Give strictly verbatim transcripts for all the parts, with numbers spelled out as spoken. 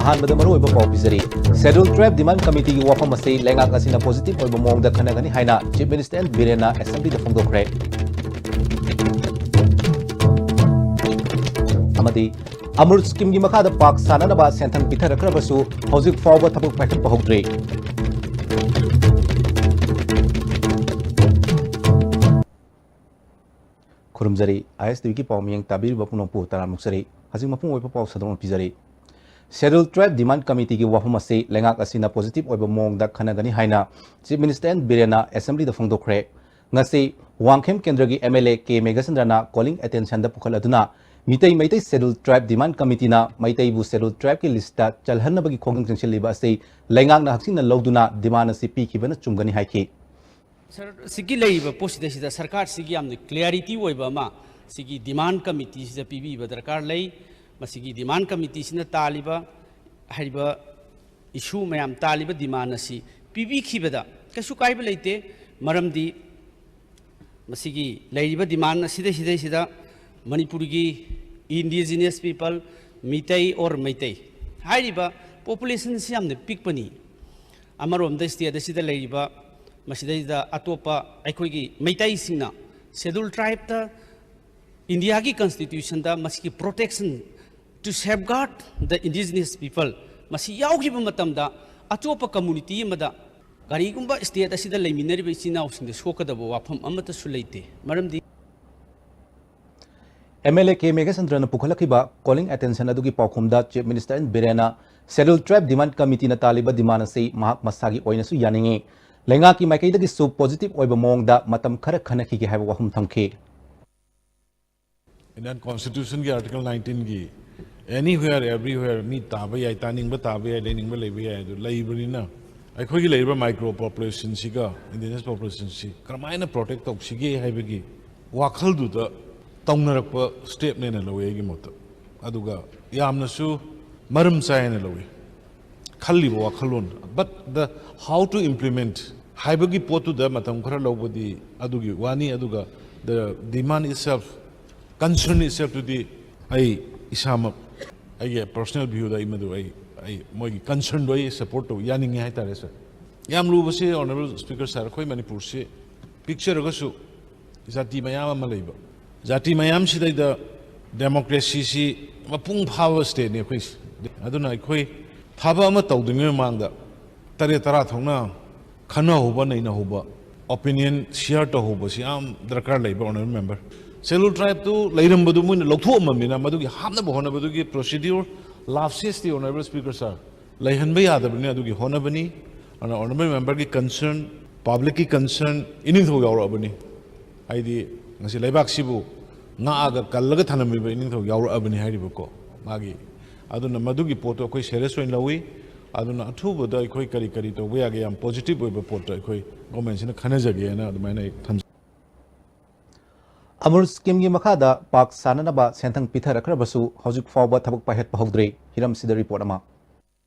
ꯑꯍꯥꯟꯕꯗ ꯃꯔꯨꯑꯣꯏꯕ ꯄꯥꯎ ꯄꯤꯖꯔꯤ꯫ Scheduled Tribe Demand Committeeꯒꯤ ꯋꯥꯐꯝ ꯑꯁꯤ ꯂꯩꯉꯥꯛ ꯑꯁꯤꯅ positive ꯑꯣꯏꯕ ꯃꯑꯣꯡꯗ ꯈꯟꯅꯒꯅꯤ ꯍꯥꯏꯅ Chief Minister ꯑꯦꯟ ꯕꯤꯔꯦꯟꯅ Assemblyꯗ ꯐꯣꯡꯗꯣꯛꯈ꯭ꯔꯦ꯫ ꯑꯃꯗꯤ ꯑꯃ꯭ꯔꯨꯠ schemeꯒꯤ ꯃꯈꯥꯗ park ꯁꯥꯅꯅꯕ ꯁꯦꯟꯊꯪ ꯄꯤꯊꯔꯛꯈ꯭ꯔꯕꯁꯨ ꯍꯧꯖꯤꯛ ꯐꯥꯎꯕ ꯊꯕꯛ ꯄꯥꯏꯈꯠꯄ ꯍꯧꯗ꯭ꯔꯤ꯫ ꯈꯨꯔꯨꯝꯖꯔꯤ꯫ ISTVꯒꯤ ꯄꯥꯎ ꯃꯤꯌꯦꯡ ꯇꯥꯕꯤꯔꯤꯕ ꯄꯨꯝꯅꯃꯛꯄꯨ ꯇꯔꯥꯝꯅ ꯑꯣꯛꯆꯔꯤ꯫ ꯍꯧꯖꯤꯛ ꯃꯄꯨꯡ ꯑꯣꯏꯕ ꯄꯥꯎ ꯁꯟꯗꯣꯛꯅ ꯄꯤꯖꯔꯤ꯫ Scheduled Tribe Demand Committeeꯒꯤ ꯋꯥꯐꯝ ꯑꯁꯤ ꯂꯩꯉꯥꯛ ꯑꯁꯤꯅ positive ꯑꯣꯏꯕ ꯃꯑꯣꯡꯗ ꯈꯟꯅꯒꯅꯤ ꯍꯥꯏꯅ Chief Minister ꯑꯦꯟ ꯕꯤꯔꯦꯟꯅ Assemblyꯗ ꯐꯣꯡꯗꯣꯛꯈ꯭ꯔꯦ꯫ ꯉꯁꯤ ꯋꯥꯡꯈꯦꯝ ꯀꯦꯟꯗ꯭ꯔꯒꯤ MLA ꯀꯦ ꯃꯦꯘꯆꯟꯗ꯭ꯔꯅ calling attentionꯗ ꯄꯨꯈꯠꯂꯗꯨꯅ, Meitei Meitei Scheduled Tribe Demand Committeeꯅ ꯃꯩꯇꯩꯕꯨ Scheduled Tribeꯀꯤ listꯇ ꯆꯜꯍꯟꯅꯕꯒꯤ ꯈꯣꯡꯖꯪ ꯆꯪꯁꯤꯜꯂꯤꯕ ꯑꯁꯤ ꯂꯩꯉꯥꯛꯅ ꯍꯛꯆꯤꯟꯅ ꯂꯧꯗꯨꯅ demand ꯑꯁꯤ ꯄꯤꯈꯤꯕꯅ ꯆꯨꯝꯒꯅꯤ ꯍꯥꯏꯈꯤ꯫ ꯁꯔ, ꯁꯤꯒꯤ ꯂꯩꯔꯤꯕ ꯄꯣꯠꯁꯤꯗꯩꯁꯤꯗ ꯁꯔꯀꯥꯔꯁꯤꯒꯤ ꯌꯥꯝꯅ clarity ꯑꯣꯏꯕ ꯑꯃ ꯁꯤꯒꯤ demand committeeꯁꯤꯗ ꯄꯤꯕꯤꯕ ꯗꯔꯀꯥꯔ ꯂꯩ꯫ ꯃꯁꯤꯒꯤ demand committeeꯁꯤꯅ ꯇꯥꯜꯂꯤꯕ ꯍꯥꯏꯔꯤꯕ issue ꯃꯌꯥꯝ, ꯇꯥꯜꯂꯤꯕ demand ꯑꯁꯤ ꯄꯤꯕꯤꯈꯤꯕꯗ ꯀꯩꯁꯨ ꯀꯥꯏꯕ ꯂꯩꯇꯦ꯫ ꯃꯔꯝꯗꯤ ꯃꯁꯤꯒꯤ ꯂꯩꯔꯤꯕ demand ꯑꯁꯤꯗꯩꯁꯤꯗꯩꯁꯤꯗ ꯃꯅꯤꯄꯨꯔꯒꯤ indigenous people, Meitei or Meitei ꯍꯥꯏꯔꯤꯕ populationꯁꯤ ꯌꯥꯝꯅ ꯄꯤꯛꯄꯅꯤ꯫ ꯑꯃꯔꯣꯝꯗ state ꯑꯁꯤꯗ ꯂꯩꯔꯤꯕ, ꯃꯁꯤꯗꯩꯗ ꯑꯇꯣꯞꯄ ꯑꯩꯈꯣꯏꯒꯤ ꯃꯩꯇꯩꯁꯤꯡꯅ Scheduled Tribeꯇ Indiaꯒꯤ Constitutionꯗ ꯃꯁꯤꯒꯤ protection to safeguard the indigenous people ꯃꯁꯤ ꯌꯥꯎꯈꯤꯕ ꯃꯇꯝꯗ ꯑꯇꯣꯞꯄ community ꯑꯃꯗ ꯀꯔꯤꯒꯨꯝꯕ state ꯑꯁꯤꯗ ꯂꯩꯃꯤꯟꯅꯔꯤꯕ ꯏꯆꯤꯟ ꯏꯅꯥꯎꯁꯤꯡꯗ ꯁꯣꯛꯀꯗꯕ ꯋꯥꯐꯝ ꯑꯃꯠꯇꯁꯨ ꯂꯩꯇꯦ꯫ ꯃꯔꯝꯗꯤ MLA ꯀꯦ ꯃꯦꯘꯆꯟꯗ꯭ꯔꯅ ꯄꯨꯈꯠꯂꯛꯈꯤꯕ calling attention ꯑꯗꯨꯒꯤ ꯄꯥꯎꯈꯨꯝꯗ Chief Minister ꯑꯦꯟ ꯕꯤꯔꯦꯟꯅ Scheduled Tribe Demand Committeeꯅ ꯇꯥꯜꯂꯤꯕ demand ꯑꯁꯤ ꯃꯍꯥꯛ ꯃꯁꯥꯒꯤ ꯑꯣꯏꯅꯁꯨ ꯌꯥꯅꯤꯡꯏ, ꯂꯩꯉꯥꯛꯀꯤ ꯃꯥꯏꯀꯩꯗꯒꯤꯁꯨ positive ꯑꯣꯏꯕ ꯃꯑꯣꯡꯗ ꯃꯇꯝ ꯈꯔ ꯈꯟꯅꯈꯤꯒꯦ ꯍꯥꯏꯕ ꯋꯥꯐꯝ ꯊꯝꯈꯤ꯫ Indian Constitutionꯒꯤ Article nineteenꯒꯤ anywhere, everywhere ꯃꯤ ꯇꯥꯕ ꯌꯥꯏ, ꯇꯥꯅꯤꯡꯕ ꯇꯥꯕ ꯌꯥꯏ, ꯂꯩꯅꯤꯡꯕ ꯂꯩꯕ ꯌꯥꯏ꯫ ꯑꯗꯨ ꯂꯩꯕꯅꯤꯅ ꯑꯩꯈꯣꯏꯒꯤ ꯂꯩꯔꯤꯕ micro populationꯁꯤꯒ indigenous populationꯁꯤ ꯀꯔꯝꯍꯥꯏꯅ protect ꯇꯧꯁꯤꯒꯦ ꯍꯥꯏꯕꯒꯤ ꯋꯥꯈꯜꯗꯨꯗ ꯇꯧꯅꯔꯛꯄ stepꯅꯦꯅ ꯂꯧꯋꯤ ꯑꯩꯒꯤ ꯃꯣꯠꯇ꯫ ꯑꯗꯨꯒ ꯌꯥꯝꯅꯁꯨ ꯃꯔꯝ ꯆꯥꯏ ꯍꯥꯏꯅ ꯂꯧꯋꯤ꯫ ꯈꯜꯂꯤꯕ ꯋꯥꯈꯜꯂꯣꯟ, but the how to implement ꯍꯥꯏꯕꯒꯤ ꯄꯣꯠꯇꯨꯗ ꯃꯇꯝ ꯈꯔ ꯂꯧꯕꯗꯤ ꯑꯗꯨꯒꯤ ꯋꯥꯅꯤ꯫ ꯑꯗꯨꯒ the demand itself, concern itselfꯇꯨꯗꯤ ꯑꯩ ꯏꯁꯥꯃꯛ, ꯑꯩꯒꯤ personal viewꯗ ꯑꯩ ꯃꯗꯨ ꯑꯩ ꯑꯩ ꯃꯣꯏꯒꯤ ꯀꯟꯁꯔꯟꯗꯣ ꯑꯩ ꯁꯄꯣꯔꯠ ꯇꯧ ꯌꯥꯅꯤꯡꯉꯤ ꯍꯥꯏꯇꯥꯔꯦ ꯁꯥꯔ꯫ ꯌꯥꯝ ꯂꯨꯕꯁꯤ ꯑꯣꯅꯔꯦꯕꯜ ꯁ꯭ꯄꯤꯀꯔ ꯁꯥꯔ, ꯑꯩꯈꯣꯏ ꯃꯅꯤꯄꯨꯔꯁꯤ ꯄꯤꯛꯆꯔꯒꯁꯨ ꯖꯥꯇꯤ ꯃꯌꯥꯝ ꯑꯃ ꯂꯩꯕ, ꯖꯥꯇꯤ ꯃꯌꯥꯝꯁꯤꯗꯩꯗ ꯗꯦꯃꯣꯀ꯭ꯔꯦꯁꯤꯁꯤ ꯃꯄꯨꯡ ꯐꯥꯕ ꯁ꯭ꯇꯦꯠꯅꯤ ꯑꯩꯈꯣꯏꯁꯤ꯫ ꯑꯗꯨꯅ ꯑꯩꯈꯣꯏ ꯊꯕꯛ ꯑꯃ ꯇꯧꯗ꯭ꯔꯤꯉꯩ ꯃꯃꯥꯡꯗ ꯇꯔꯦꯠ ꯇꯔꯥ ꯊꯣꯛꯅ ꯈꯟꯅꯍꯧꯕ, ꯅꯩꯅꯍꯧꯕ, ꯑꯣꯄꯤꯅꯤꯌꯟ ꯁꯤꯌꯔ ꯇꯧꯍꯧꯕꯁꯤ ꯌꯥꯝ ꯗꯔꯀꯥꯔ ꯂꯩꯕ, ꯑꯣꯅꯔꯦꯕꯜ ꯃꯦꯝꯕꯔ꯫ ꯁꯦꯗꯨꯜ ꯇ꯭ꯔꯥꯏꯕꯇꯨ ꯂꯩꯔꯝꯕꯗꯨ ꯃꯣꯏꯅ ꯂꯧꯊꯣꯛꯑꯝꯃꯕꯅꯤꯅ ꯃꯗꯨꯒꯤ ꯍꯥꯞꯅꯕ ꯍꯣꯠꯅꯕꯗꯨꯒꯤ ꯄ꯭ꯔꯣꯁꯤꯗ꯭ꯌꯨꯔ ꯂꯥꯞꯁꯦꯁꯇꯤ, ꯑꯣꯅꯔꯦꯕꯜ ꯁ꯭ꯄꯤꯀꯔ ꯁꯥꯔ, ꯂꯩꯍꯟꯕ ꯌꯥꯗꯕꯅꯤ꯫ ꯑꯗꯨꯒꯤ ꯍꯣꯠꯅꯕꯅꯤ꯫ ꯑꯗꯨꯅ ꯑꯣꯅꯔꯦꯕꯜ ꯃꯦꯝꯕꯔꯒꯤ ꯀꯟꯁꯔꯟ, ꯄꯕ꯭ꯂꯤꯛꯀꯤ ꯀꯟꯁꯔꯟ ꯏꯅꯤꯡꯊꯧ ꯌꯥꯎꯔꯛꯑꯕꯅꯤ꯫ ꯍꯥꯏꯗꯤ ꯉꯁꯤ ꯂꯩꯕꯥꯛꯁꯤꯕꯨ ꯉꯥꯛꯑꯒ ꯀꯜꯂꯒ ꯊꯝꯂꯝꯃꯤꯕ ꯏꯅꯤꯡꯊꯧ ꯌꯥꯎꯔꯛꯑꯕꯅꯤ ꯍꯥꯏꯔꯤꯕꯀꯣ ꯃꯥꯒꯤ꯫ ꯑꯗꯨꯅ ꯃꯗꯨꯒꯤ ꯄꯣꯠꯇꯣ ꯑꯩꯈꯣꯏ ꯁꯦꯔꯤꯌꯁ ꯑꯣꯏꯅ ꯂꯧꯏ꯫ ꯑꯗꯨꯅ ꯑꯊꯨꯕꯗ ꯑꯩꯈꯣꯏ ꯀꯔꯤ ꯀꯔꯤ ꯇꯧꯕ ꯌꯥꯒꯦ, ꯌꯥꯝ ꯄꯣꯖꯤꯇꯤꯚ ꯑꯣꯏꯕ ꯄꯣꯠꯇ ꯑꯩꯈꯣꯏ ꯒꯣꯔꯃꯦꯟꯁꯤꯅ ꯈꯟꯅꯖꯒꯦꯅ ꯑꯗꯨꯃꯥꯏꯅ ꯑꯩ ꯊꯝꯖꯩ꯫ ꯑꯃꯔꯨꯠ ꯁ꯭ꯀꯤꯝꯒꯤ ꯃꯈꯥꯗ ꯄꯥꯔꯛ ꯁꯥꯅꯅꯕ ꯁꯦꯟꯊꯪ ꯄꯤꯊꯔꯛꯈ꯭ꯔꯕꯁꯨ ꯍꯧꯖꯤꯛ ꯐꯥꯎꯕ ꯊꯕꯛ ꯄꯥꯏꯈꯠꯄ ꯍꯧꯗ꯭ꯔꯤ꯫ ꯍꯤꯔꯝꯁꯤꯗ ꯔꯤꯄꯣꯔꯠ ꯑꯃ꯫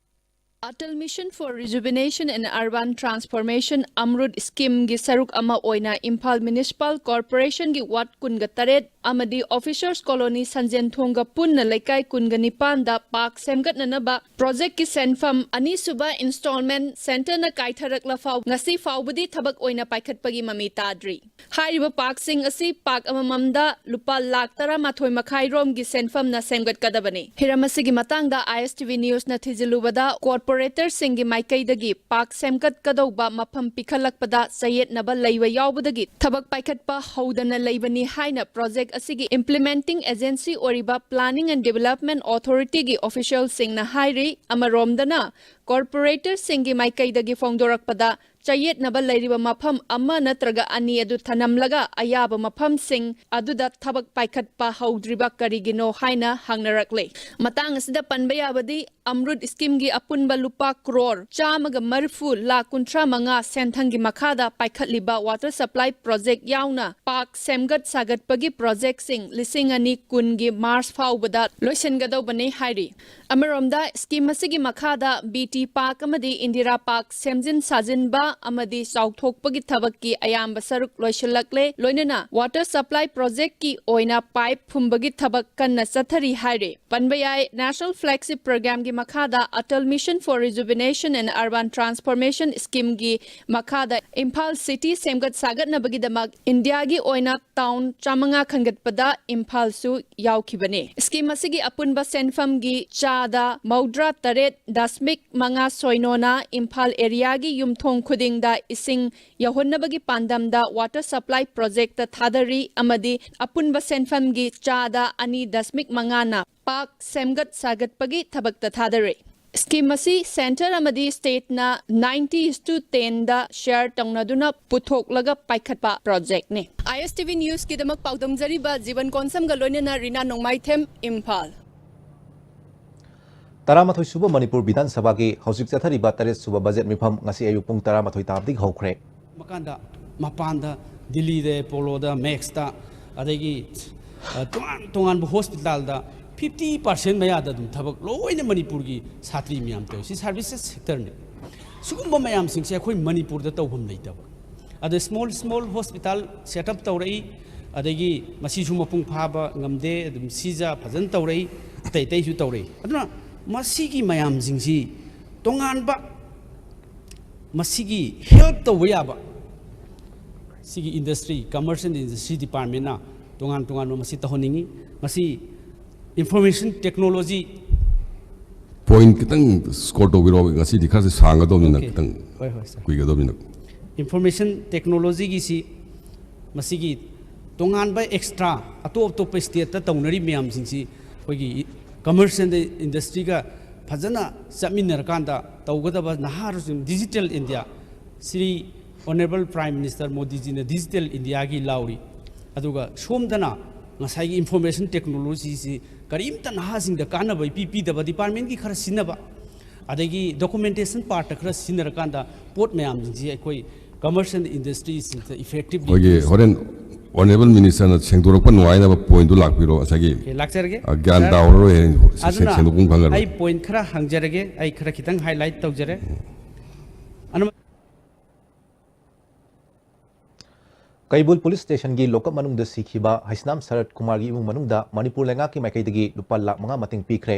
Atal Mission for Rejuvenation and Urban Transformation, ꯑꯃꯔꯨꯠ ꯁ꯭ꯀꯤꯝꯒꯤ ꯁꯔꯨꯛ ꯑꯃ ꯑꯣꯏꯅ ꯏꯝꯐꯥꯜ ꯃ꯭ꯌꯨꯅꯤꯁꯤꯄꯥꯜ ꯀꯣꯔꯄꯣꯔꯦꯁꯟꯒꯤ ꯋꯥꯔꯗ ꯀꯨꯟꯒ ꯇꯔꯦꯠ ꯑꯃꯗꯤ ꯑꯣꯐꯤꯁꯔꯁ ꯀꯣꯂꯣꯅꯤ ꯁꯟꯖꯦꯟꯊꯣꯡꯒ ꯄꯨꯟꯅ ꯂꯩꯀꯥꯏ ꯀꯨꯟꯒ ꯅꯤꯄꯥꯟꯗ ꯄꯥꯔꯛ ꯁꯦꯝꯒꯠꯅꯅꯕ ꯄ꯭ꯔꯣꯖꯦꯛꯀꯤ ꯁꯦꯟꯐꯝ ꯑꯅꯤꯁꯨꯕ ꯏꯟꯁꯇꯣꯜꯃꯦꯟ ꯁꯦꯟꯇꯔꯅ ꯀꯥꯏꯊꯔꯛꯂꯐꯥꯎ ꯉꯁꯤ ꯐꯥꯎꯕꯗꯤ ꯊꯕꯛ ꯑꯣꯏꯅ ꯄꯥꯏꯈꯠꯄꯒꯤ ꯃꯃꯤ ꯇꯥꯗ꯭ꯔꯤ꯫ ꯍꯥꯏꯔꯤꯕ ꯄꯥꯔꯛꯁꯤꯡ ꯑꯁꯤ ꯄꯥꯔꯛ ꯑꯃꯃꯝꯗ ꯂꯨꯄꯥ ꯂꯥꯈ ꯇꯔꯥꯃꯥꯊꯣꯏ ꯃꯈꯥꯏ ꯔꯣꯝꯒꯤ ꯁꯦꯟꯐꯝꯅ ꯁꯦꯝꯒꯠꯀꯗꯕꯅꯤ꯫ ꯍꯤꯔꯝ ꯑꯁꯤꯒꯤ ꯃꯇꯥꯡꯗ ISTV ꯅ꯭ꯌꯨꯁꯅ ꯊꯤꯖꯤꯜꯂꯨꯕꯗ, ꯀꯣꯔꯄꯣꯔꯦꯇꯔꯁꯤꯡꯒꯤ ꯃꯥꯏꯀꯩꯗꯒꯤ ꯄꯥꯔꯛ ꯁꯦꯝꯒꯠꯀꯗꯧꯕ ꯃꯐꯝ ꯄꯤꯈꯠꯂꯛꯄꯗ ꯆꯌꯦꯠꯅꯕ ꯂꯩꯕ ꯌꯥꯎꯕꯗꯒꯤ ꯊꯕꯛ ꯄꯥꯏꯈꯠꯄ ꯍꯧꯗꯅ ꯂꯩꯕꯅꯤ ꯍꯥꯏꯅ ꯄ꯭ꯔꯣꯖꯦꯛ ꯑꯁꯤꯒꯤ ꯏꯝꯄ꯭ꯂꯤꯃꯦꯟꯇꯤꯡ ꯑꯦꯖꯦꯟꯁꯤ ꯑꯣꯏꯔꯤꯕ Planning and Development Authorityꯒꯤ ꯑꯣꯐꯤꯁꯤꯌꯦꯜꯁꯤꯡꯅ ꯍꯥꯏꯔꯤ꯫ ꯑꯃꯔꯣꯝꯗꯅ, ꯀꯣꯔꯄꯣꯔꯦꯇꯔꯁꯤꯡꯒꯤ ꯃꯥꯏꯀꯩꯗꯒꯤ ꯐꯣꯡꯗꯣꯔꯛꯄꯗ ꯆꯌꯦꯠꯅꯕ ꯂꯩꯔꯤꯕ ꯃꯐꯝ ꯑꯃ ꯅꯠꯇ꯭ꯔꯒ ꯑꯅꯤ ꯑꯗꯨ ꯊꯅꯝꯂꯒ ꯑꯌꯥꯕ ꯃꯐꯝꯁꯤꯡ ꯑꯗꯨꯗ ꯊꯕꯛ ꯄꯥꯏꯈꯠꯄ ꯍꯧꯗ꯭ꯔꯤꯕ ꯀꯔꯤꯒꯤꯅꯣ ꯍꯥꯏꯅ ꯍꯪꯅꯔꯛꯂꯦ꯫ ꯃꯇꯥꯡ ꯑꯁꯤꯗ ꯄꯟꯕ ꯌꯥꯕꯗꯤ, ꯑꯃꯔꯨꯠ ꯁ꯭ꯀꯤꯝꯒꯤ ꯑꯄꯨꯟꯕ ꯂꯨꯄꯥ ꯀ꯭ꯔꯣꯔ ꯆꯥꯝꯃꯒ ꯃꯔꯤꯐꯨ ꯂꯥꯈ ꯀꯨꯟꯊ꯭ꯔꯥ ꯃꯉꯥ ꯁꯦꯟꯊꯪꯒꯤ ꯃꯈꯥꯗ ꯄꯥꯏꯈꯠꯂꯤꯕ ꯋꯥꯇꯔ ꯁꯄ꯭ꯂꯥꯏ ꯄ꯭ꯔꯣꯖꯦꯛ ꯌꯥꯎꯅ ꯄꯥꯔꯛ ꯁꯦꯝꯒꯠ ꯁꯥꯒꯠꯄꯒꯤ ꯄ꯭ꯔꯣꯖꯦꯛꯁꯤꯡ ꯂꯤꯁꯤꯡ ꯑꯅꯤ ꯀꯨꯟꯒꯤ ꯃꯥꯔꯆ ꯐꯥꯎꯕꯗ ꯂꯣꯏꯁꯤꯟꯒꯗꯧꯕꯅꯤ ꯍꯥꯏꯔꯤ꯫ ꯑꯃꯔꯣꯝꯗ, ꯁ꯭ꯀꯤꯝ ꯑꯁꯤꯒꯤ ꯃꯈꯥꯗ BT ꯄꯥꯔꯛ ꯑꯃꯗꯤ ꯏꯟꯗꯤꯔꯥ ꯄꯥꯔꯛ ꯁꯦꯝꯖꯤꯟ ꯁꯥꯖꯤꯟꯕ ꯑꯃꯗꯤ ꯆꯥꯎꯊꯣꯛꯄꯒꯤ ꯊꯕꯛꯀꯤ ꯑꯌꯥꯝꯕ ꯁꯔꯨꯛ ꯂꯣꯏꯁꯤꯜꯂꯛꯂꯦ꯫ ꯂꯣꯏꯅꯅ ꯋꯥꯇꯔ ꯁꯄ꯭ꯂꯥꯏ ꯄ꯭ꯔꯣꯖꯦꯛꯀꯤ ꯑꯣꯏꯅ ꯄꯥꯏꯞ ꯐꯨꯝꯕꯒꯤ ꯊꯕꯛ ꯀꯟꯅ ꯆꯠꯊꯔꯤ ꯍꯥꯏꯔꯤ꯫ ꯄꯟꯕ ꯌꯥꯏ, ꯅꯦꯁꯅꯦꯜ ꯐ꯭ꯂꯦꯒꯁꯤꯞ ꯄ꯭ꯔꯣꯒ꯭ꯔꯥꯝꯒꯤ ꯃꯈꯥꯗ Atal Mission for Rejuvenation and Urban Transformation Scheme ꯒꯤ ꯃꯈꯥꯗ ꯏꯝꯐꯥꯜ city ꯁꯦꯝꯒꯠ ꯁꯥꯒꯠꯅꯕꯒꯤꯗꯃꯛ ꯏꯟꯗꯤꯌꯥꯒꯤ ꯑꯣꯏꯅ town ꯆꯥꯃꯉꯥ ꯈꯟꯒꯠꯄꯗ ꯏꯝꯐꯥꯜꯁꯨ ꯌꯥꯎꯈꯤꯕꯅꯤ꯫ Scheme ꯑꯁꯤꯒꯤ ꯑꯄꯨꯟꯕ ꯁꯦꯟꯐꯝꯒꯤ ꯆꯥꯗ ꯃꯧꯗ꯭ꯔꯥ ꯇꯔꯦꯠ ꯗꯁꯃꯤꯛ ꯃꯉꯥ ꯁꯣꯏꯅꯣꯅ ꯏꯝꯐꯥꯜ area ꯒꯤ ꯌꯨꯝꯊꯣꯡ ꯈꯨꯗꯤꯡꯗ ꯏꯁꯤꯡ ꯌꯧꯍꯟꯅꯕꯒꯤ ꯄꯥꯟꯗꯝꯗ water supply project ꯊꯥꯗꯔꯤ ꯑꯃꯗꯤ ꯑꯄꯨꯟꯕ ꯁꯦꯟꯐꯝꯒꯤ ꯆꯥꯗ ꯑꯅꯤ ꯗꯁꯃꯤꯛ ꯃꯉꯥꯅ park ꯁꯦꯝꯒꯠ ꯁꯥꯒꯠꯄꯒꯤ ꯊꯕꯛꯇ ꯊꯥꯗꯔꯤ꯫ Scheme ꯑꯁꯤ centre ꯑꯃꯗꯤ state ꯅ ninety is to ten the share ꯇꯧꯅꯗꯨꯅ ꯄꯨꯊꯣꯛꯂꯒ ꯄꯥꯏꯈꯠꯄ project ꯅꯤ꯫ ISTV News ꯀꯤꯗꯃꯛ ꯄꯥꯎꯗꯝꯖꯔꯤꯕ ꯖꯤꯕꯟ ꯀꯣꯟꯁꯝꯒ ꯂꯣꯏꯅꯅ ꯔꯤꯅꯥ ꯅꯣꯡꯃꯥꯏꯊꯦꯝ, ꯏꯝꯐꯥꯜ꯫ ꯇꯔꯥꯃꯥꯊꯣꯏ ꯁꯨꯕ ꯃꯅꯤꯄꯨꯔ ꯕꯤꯙꯥꯟ ꯁꯚꯥꯒꯤ ꯍꯧꯖꯤꯛ ꯆꯠꯊꯔꯤꯕ ꯇꯔꯦꯠ ꯁꯨꯕ ꯕꯖꯦꯠ ꯃꯤꯐꯝ ꯉꯁꯤ ꯑꯌꯨꯛ ꯄꯨꯡ ꯇꯔꯥꯃꯥꯊꯣꯏ ꯇꯥꯕꯗꯒꯤ ꯍꯧꯈ꯭ꯔꯦ꯫ ꯃꯀꯥꯟꯗ ꯃꯄꯥꯟꯗ ꯗꯤꯜꯂꯤꯗ, ꯑꯦꯄꯣꯂꯣꯗ, ꯃꯦꯛꯁꯇ, ꯑꯗꯒꯤ ꯑ, ꯇꯣꯉꯥꯟ ꯇꯣꯉꯥꯟꯕ ꯍꯣꯁꯄꯤꯇꯥꯜꯗ fifty percent ꯃꯌꯥꯗ ꯑꯗꯨꯝ ꯊꯕꯛ ꯂꯣꯏꯅ ꯃꯅꯤꯄꯨꯔꯒꯤ ꯁꯥꯇ꯭ꯔꯤ ꯃꯌꯥꯝ ꯇꯧꯏ꯫ ꯁꯤ services sector ꯅꯤ꯫ ꯁꯤꯒꯨꯝꯕ ꯃꯌꯥꯝꯁꯤꯡꯁꯦ ꯑꯩꯈꯣꯏ ꯃꯅꯤꯄꯨꯔꯗ ꯇꯧꯐꯝ ꯂꯩꯇꯕ꯫ ꯑꯗ small small hospital set up ꯇꯧꯔꯛꯏ, ꯑꯗꯒꯤ ꯃꯁꯤꯁꯨ ꯃꯄꯨꯡ ꯐꯥꯕ ꯉꯝꯗꯦ, ꯑꯗꯨꯝ ꯁꯤꯖ ꯐꯖꯅ ꯇꯧꯔꯛꯏ, ꯑꯇꯩ ꯑꯇꯩꯁꯨ ꯇꯧꯔꯛꯏ꯫ ꯑꯗꯨꯅ ꯃꯁꯤꯒꯤ ꯃꯌꯥꯝꯁꯤꯡꯁꯤ ꯇꯣꯉꯥꯟꯕ ꯃꯁꯤꯒꯤ help ꯇꯧꯕ ꯌꯥꯕ ꯁꯤꯒꯤ industry, commerce and industry department ꯅ ꯇꯣꯉꯥꯟ ꯇꯣꯉꯥꯟꯕ ꯃꯁꯤ ꯇꯧꯍꯟꯅꯤꯡꯉꯤ꯫ ꯃꯁꯤ information technology Point ꯈꯤꯇꯪ score ꯇꯧꯕꯤꯔꯛꯑꯣ, ꯉꯁꯤꯗꯤ ꯈꯔꯁꯦ ꯁꯥꯡꯒꯗꯧꯅꯤꯅ Okay. ꯈꯤꯇꯪ ꯍꯣꯏ, ꯍꯣꯏ, sir. ꯀꯨꯏꯒꯗꯧꯅꯤꯅ꯫ Information technology ꯒꯤꯁꯤ ꯃꯁꯤꯒꯤ ꯇꯣꯉꯥꯟꯕ extra ꯑꯇꯣꯞ ꯑꯇꯣꯞꯄ state ꯇ ꯇꯧꯅꯔꯤ ꯃꯌꯥꯝꯁꯤꯡꯁꯤ ꯑꯩꯈꯣꯏꯒꯤ commerce and industry ꯒ ꯐꯖꯅ ꯆꯠꯃꯤꯟꯅꯔꯀꯥꯟꯗ ꯇꯧꯒꯗꯕ ꯅꯍꯥꯔꯣꯜꯁꯤꯡ digital India, Shri Honourable Prime Minister ꯃꯣꯗꯤꯖꯤꯅ digital India ꯒꯤ ꯂꯥꯎꯔꯤ꯫ ꯑꯗꯨꯒ ꯁꯣꯝꯗꯅ ꯉꯁꯥꯏꯒꯤ information technology ꯁꯤ ꯀꯔꯤꯝꯇ ꯅꯍꯥꯁꯤꯡꯗ ꯀꯥꯟꯅꯕ ꯏꯄꯤ ꯄꯤꯗꯕ, department ꯀꯤ ꯈꯔ ꯁꯤꯖꯤꯟꯅꯕ, ꯑꯗꯒꯤ documentation part ꯇ ꯈꯔ ꯁꯤꯖꯤꯟꯅꯔꯀꯥꯟꯗ ꯄꯣꯠ ꯃꯌꯥꯝꯁꯤꯡꯁꯤ ꯑꯩꯈꯣꯏ commerce and industry ꯁꯤꯡꯗ effectively ꯑꯩꯈꯣꯏꯒꯤ ꯍꯣꯔꯦꯟ Honourable Minister ꯅ ꯁꯦꯡꯗꯣꯔꯛꯄ ꯅꯨꯡꯉꯥꯏꯅꯕ point ꯇꯨ ꯂꯥꯛꯄꯤꯔꯣ꯫ ꯉꯁꯥꯏꯒꯤ Okay, ꯂꯥꯛꯆꯔꯒꯦ, ꯒ꯭ꯌꯥꯟ sir. ꯇꯥꯍꯧꯔꯔꯣꯏ, ꯍꯌꯦꯡ ꯑꯗꯨꯅ ꯁꯦꯡꯗꯣꯛꯐꯝ ꯈꯪꯉꯔꯣꯏ꯫ ꯑꯩ point ꯈꯔ ꯍꯪꯖꯔꯒꯦ, ꯑꯩ ꯈꯔ ꯈꯤꯇꯪ highlight ꯇꯧꯖꯔꯦ꯫ ꯑꯅꯝꯕ ꯀꯩꯕꯨꯜ police station ꯒꯤ lockup ꯃꯅꯨꯡꯗ ꯁꯤꯈꯤꯕ ꯍꯩꯁꯅꯥꯝ ꯁꯔꯠ ꯀꯨꯃꯥꯔꯒꯤ ꯏꯃꯨꯡ ꯃꯅꯨꯡꯗ ꯃꯅꯤꯄꯨꯔ ꯂꯩꯉꯥꯛꯀꯤ ꯃꯥꯏꯀꯩꯗꯒꯤ ꯂꯨꯄꯥ ꯂꯥꯈ ꯃꯉꯥ ꯃꯇꯦꯡ ꯄꯤꯈ꯭ꯔꯦ꯫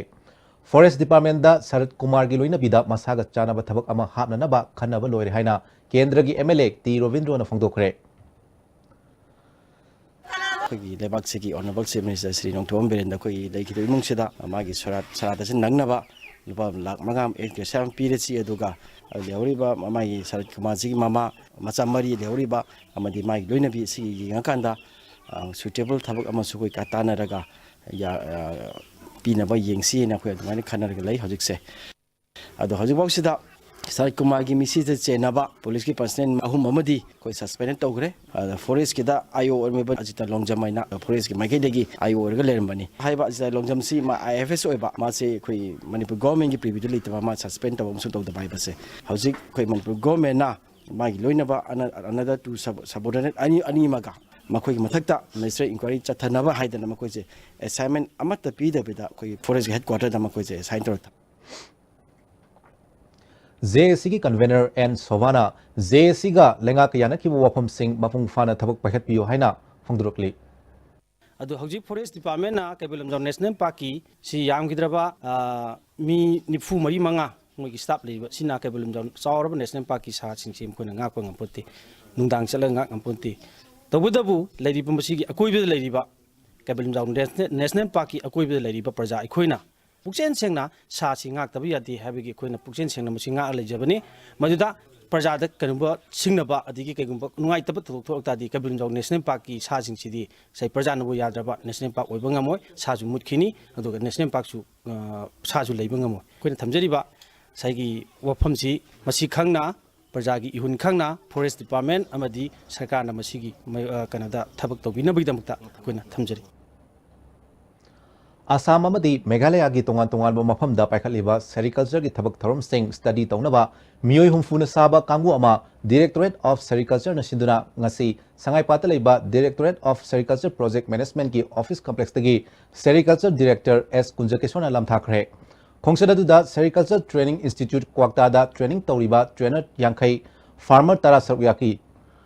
ꯐꯣꯔꯦꯁ ꯗꯤꯄꯥꯔꯠꯃꯦꯟꯗ ꯁꯔꯠ ꯀꯨꯃꯥꯔꯒꯤ ꯂꯣꯏꯅꯕꯤꯗ ꯃꯁꯥꯒ ꯆꯥꯟꯅꯕ ꯊꯕꯛ ꯑꯃ ꯍꯥꯞꯅꯅꯕ ꯈꯟꯅꯕ ꯂꯣꯏꯔꯦ ꯍꯥꯏꯅ ꯀꯦꯟꯗ꯭ꯔꯒꯤ ꯑꯦꯝ ꯑꯦꯜ ꯑꯦ ꯇꯤ ꯔꯣꯕꯤꯟꯗ꯭ꯔꯣꯅ ꯐꯣꯡꯗꯣꯛꯈ꯭ꯔꯦ꯫ ꯑꯩꯈꯣꯏꯒꯤ ꯂꯩꯕꯥꯛꯁꯤꯒꯤ honourable chief minister Shri Nongthombam ꯕꯤꯔꯦꯟꯗ ꯑꯩꯈꯣꯏꯒꯤ ꯂꯩꯈꯤꯗꯕ ꯏꯃꯨꯡꯁꯤꯗ ꯃꯥꯒꯤ ꯁꯣꯔꯥꯠ ꯁꯔꯥꯠ ꯑꯁꯤ ꯅꯪꯅꯕ ꯂꯨꯄꯥ ꯂꯥꯈ ꯃꯉꯥ ꯑꯃ ꯑꯦ ꯀꯦꯁ ꯑꯃ ꯄꯤꯔꯁꯤ, ꯑꯗꯨꯒ ꯂꯩꯍꯧꯔꯤꯕ ꯃꯥꯒꯤ ꯁꯔꯠ ꯀꯨꯃꯥꯔꯁꯤꯒꯤ ꯃꯃꯥ, ꯃꯆꯥ ꯃꯔꯤ ꯂꯩꯍꯧꯔꯤꯕ ꯑꯃꯗꯤ ꯃꯥꯒꯤ ꯂꯣꯏꯅꯕꯤ ꯑꯁꯤꯒꯤ ꯌꯦꯡꯉꯀꯥꯟꯗ, ꯑ, ꯁꯨꯏꯇꯦꯕꯜ ꯊꯕꯛ ꯑꯃꯁꯨ ꯑꯩꯈꯣꯏ ꯀꯥ ꯇꯥꯟꯅꯔꯒ ꯌꯥ-, ꯑ, ꯄꯤꯅꯕ ꯌꯦꯡꯁꯤꯅ ꯑꯩꯈꯣꯏ ꯑꯗꯨꯃꯥꯏꯅ ꯈꯟꯅꯔꯒ ꯂꯩ ꯍꯧꯖꯤꯛꯁꯦ꯫ ꯑꯗꯣ ꯍꯧꯖꯤꯛꯐꯥꯎꯁꯤꯗ ꯁꯔꯠ ꯀꯨꯃꯥꯔꯒꯤ ꯃꯤꯁꯤꯗ ꯆꯦꯟꯅꯕ ꯄꯨꯂꯤꯁꯀꯤ ꯄꯔꯁꯅꯦꯜ ꯑꯍꯨꯝ ꯑꯃꯗꯤ ꯑꯩꯈꯣꯏ ꯁꯁꯄꯦꯟ ꯇꯧꯈ꯭ꯔꯦ꯫ ꯑꯗ ꯐꯣꯔꯦꯁꯀꯤꯗ ꯑꯥꯏ ꯑꯣ ꯑꯣꯏꯔꯝꯃꯤꯕ ꯑꯖꯤꯇꯥ ꯂꯣꯡꯖꯝ ꯍꯥꯏꯅ ꯐꯣꯔꯦꯁꯀꯤ ꯃꯥꯏꯀꯩꯗꯒꯤ ꯑꯥꯏ ꯑꯣ ꯑꯣꯏꯔꯒ ꯂꯩꯔꯝꯕꯅꯤ꯫ ꯍꯥꯏꯔꯤꯕ ꯑꯖꯤꯇꯥ ꯂꯣꯡꯖꯝꯁꯤ ꯃꯥ ꯑꯥꯏ ꯑꯦꯐ ꯑꯦꯁ ꯑꯣꯏꯕ, ꯃꯥꯁꯦ ꯑꯩꯈꯣꯏ ꯃꯅꯤꯄꯨꯔ ꯒꯣꯔꯃꯦꯟꯒꯤ ꯄ꯭ꯔꯤꯚ꯭ꯌꯨꯗ ꯂꯩꯇꯕ, ꯃꯥ ꯁꯁꯄꯦꯟ ꯇꯧꯕ ꯑꯃꯁꯨꯡ ꯇꯧꯗꯕ ꯍꯥꯏꯕꯁꯦ ꯍꯧꯖꯤꯛ ꯑꯩꯈꯣꯏ ꯃꯅꯤꯄꯨꯔ ꯒꯣꯔꯃꯦꯟꯅ ꯃꯥꯒꯤ ꯂꯣꯏꯅꯕ ꯑꯅ-, another two sub-, subordinate ꯑꯅꯤ, ꯑꯅꯤ ꯑꯃꯒ ꯃꯈꯣꯏꯒꯤ ꯃꯊꯛꯇ ꯃꯦꯖꯤꯁꯇ꯭ꯔꯦꯠ ꯏꯟꯀ꯭ꯋꯥꯏꯔꯤ ꯆꯠꯊꯅꯕ ꯍꯥꯏꯗꯅ ꯃꯈꯣꯏꯁꯦ ꯑꯦꯁꯥꯏꯟꯃꯦꯟ ꯑꯃꯠꯇ ꯄꯤꯗꯕꯤꯗ ꯑꯩꯈꯣꯏꯒꯤ ꯐꯣꯔꯦꯁꯀꯤ ꯍꯦꯗ ꯀ꯭ꯋꯥꯇꯔꯗ ꯃꯈꯣꯏꯁꯦ ꯑꯦꯁꯥꯏꯟ ꯇꯧꯔꯛꯇꯕ꯫ ꯖꯦ ꯑꯦ ꯁꯤꯒꯤ ꯀꯟꯚꯦꯅꯔ ꯑꯦꯟ ꯁꯣꯚꯥꯅ ꯖꯦ ꯑꯦ ꯁꯤꯒ ꯂꯩꯉꯥꯛꯀ ꯌꯥꯅꯈꯤꯕ ꯋꯥꯐꯝꯁꯤꯡ ꯃꯄꯨꯡ ꯐꯥꯅ ꯊꯕꯛ ꯄꯥꯏꯈꯠꯄꯤꯌꯨ ꯍꯥꯏꯅ ꯐꯣꯡꯗꯣꯔꯛꯂꯤ꯫ ꯑꯗꯨ ꯍꯧꯖꯤꯛ ꯐꯣꯔꯦꯁ ꯗꯤꯄꯥꯔꯠꯃꯦꯟꯅ ꯀꯩꯕꯨꯜ ꯂꯝꯖꯥꯎ ꯅꯦꯁꯅꯦꯜ ꯄꯥꯔꯛꯀꯤ ꯁꯤ ꯌꯥꯝꯈꯤꯗ꯭ꯔꯕ, ꯑ, ꯃꯤ ꯅꯤꯐꯨ ꯃꯔꯤ ꯃꯉꯥ ꯃꯣꯏꯒꯤ ꯁ꯭ꯇꯥꯐ ꯂꯩꯕ, ꯁꯤꯅ ꯀꯩꯕꯨꯜ ꯂꯝꯖꯥꯎ ꯆꯥꯎꯔꯕ ꯅꯦꯁꯅꯦꯜ ꯄꯥꯔꯛꯀꯤ ꯁꯥꯁꯤꯡꯁꯤ ꯃꯈꯣꯏꯅ ꯉꯥꯛꯄ ꯉꯝꯄꯣꯠꯇꯦ, ꯅꯨꯡꯗꯥꯡ ꯆꯠꯂꯒ ꯉꯥꯛ ꯉꯝꯄꯣꯠꯇꯦ꯫ ꯇꯧꯕꯇꯕꯨ ꯂꯩꯔꯤꯕ ꯃꯁꯤꯒꯤ ꯑꯀꯣꯏꯕꯗ ꯂꯩꯔꯤꯕ ꯀꯩꯕꯨꯜ ꯂꯝꯖꯥꯎ ꯅꯦꯁꯅꯦꯜ, ꯅꯦꯁꯅꯦꯜ ꯄꯥꯔꯛꯀꯤ ꯑꯀꯣꯏꯕꯗ ꯂꯩꯔꯤꯕ ꯄ꯭ꯔꯖꯥ ꯑꯩꯈꯣꯏꯅ ꯄꯨꯛꯆꯦꯜ ꯁꯦꯡꯅ ꯁꯥꯁꯤ ꯉꯥꯛꯇꯕ ꯌꯥꯗꯦ ꯍꯥꯏꯕꯒꯤ ꯑꯩꯈꯣꯏꯅ ꯄꯨꯛꯆꯦꯜ ꯁꯦꯡꯅ ꯃꯁꯤ ꯉꯥꯛꯑ ꯂꯩꯖꯕꯅꯤ꯫ ꯃꯗꯨꯗ ꯄ꯭ꯔꯖꯥꯗ ꯀꯔꯤꯒꯨꯝꯕ ꯁꯤꯡꯅꯕ ꯑꯗꯒꯤ ꯀꯩꯒꯨꯝꯕ ꯅꯨꯡꯉꯥꯏꯇꯕ ꯊꯧꯗꯣꯛ ꯊꯣꯛꯂꯛ ꯇꯥꯔꯗꯤ ꯀꯩꯕꯨꯜ ꯂꯝꯖꯥꯎ ꯅꯦꯁꯅꯦꯜ ꯄꯥꯔꯛꯀꯤ ꯁꯥꯁꯤꯡꯁꯤꯗꯤ ꯉꯁꯥꯏ ꯄ꯭ꯔꯖꯥꯅꯕꯨ ꯌꯥꯗ꯭ꯔꯕ ꯅꯦꯁꯅꯦꯜ ꯄꯥꯔꯛ ꯑꯣꯏꯕ ꯉꯝꯃꯣꯏ, ꯁꯥꯁꯨ ꯃꯨꯠꯈꯤꯅꯤ, ꯑꯗꯨꯒ ꯅꯦꯁꯅꯦꯜ ꯄꯥꯔꯛꯁꯨ, ꯑ, ꯁꯥꯁꯨ ꯂꯩꯕ ꯉꯝꯃꯣꯏ꯫ ꯑꯩꯈꯣꯏꯅ ꯊꯝꯖꯔꯤꯕ ꯉꯁꯥꯏꯒꯤ ꯋꯥꯐꯝꯁꯤ ꯃꯁꯤ ꯈꯪꯅ ꯄ꯭ꯔꯖꯥꯒꯤ ꯏꯍꯨꯟ ꯈꯪꯅ ꯐꯣꯔꯦꯁ ꯗꯤꯄꯥꯔꯠꯃꯦꯟ ꯑꯃꯗꯤ ꯁꯔꯀꯥꯔꯅ ꯃꯁꯤꯒꯤ ꯃ-, ꯑ, ꯀꯩꯅꯣꯗ ꯊꯕꯛ ꯇꯧꯕꯤꯅꯕꯒꯤꯗꯃꯛꯇ ꯑꯩꯈꯣꯏꯅ ꯊꯝꯖꯔꯤ꯫ ꯑꯁꯥꯝ ꯑꯃꯗꯤ ꯃꯦꯘꯥꯂꯌꯥꯒꯤ ꯇꯣꯉꯥꯟ ꯇꯣꯉꯥꯟꯕ ꯃꯐꯝꯗ ꯄꯥꯏꯈꯠꯂꯤꯕ ꯁꯦꯔꯤꯀꯜꯆꯔꯒꯤ ꯊꯕꯛ ꯊꯧꯔꯝꯁꯤꯡ ꯁ꯭ꯇꯗꯤ ꯇꯧꯅꯕ ꯃꯤꯑꯣꯏ ꯍꯨꯝꯐꯨꯅ ꯁꯥꯕ ꯀꯥꯡꯕꯨ ꯑꯃ ꯗꯤꯔꯦꯛꯇꯣꯔꯦꯠ ꯑꯣꯐ ꯁꯦꯔꯤꯀꯜꯆꯔꯅ ꯁꯤꯟꯗꯨꯅ ꯉꯁꯤ ꯁꯉꯥꯏꯄꯥꯠꯇ ꯂꯩꯕ ꯗꯤꯔꯦꯛꯇꯣꯔꯦꯠ ꯑꯣꯐ ꯁꯦꯔꯤꯀꯜꯆꯔ ꯄ꯭ꯔꯣꯖꯦꯛ ꯃꯦꯅꯦꯖꯃꯦꯟꯠꯀꯤ ꯑꯣꯐꯤꯁ ꯀꯝꯄ꯭ꯂꯦꯛꯁꯇꯒꯤ ꯁꯦꯔꯤꯀꯜꯆꯔ ꯗꯤꯔꯦꯛꯇꯔ ꯑꯦꯁ ꯀꯨꯟꯖꯀꯤꯁꯣꯔꯅ ꯂꯥꯝꯊꯥꯈ꯭ꯔꯦ꯫ ꯈꯣꯡꯆꯠ ꯑꯗꯨꯗ ꯁꯦꯔꯤꯀꯜꯆꯔ ꯇ꯭ꯔꯦꯅꯤꯡ ꯏꯟꯁꯇꯤꯇ꯭ꯌꯨꯠ ꯀ꯭ꯋꯥꯛꯇꯥꯗ ꯇ꯭ꯔꯦꯅꯤꯡ ꯇꯧꯔꯤꯕ ꯇ꯭ꯔꯦꯅꯔ ꯌꯥꯡꯈꯩ, ꯐꯥꯔꯃꯔ ꯇꯔꯥ ꯁꯔꯨꯛ ꯌꯥꯈꯤ꯫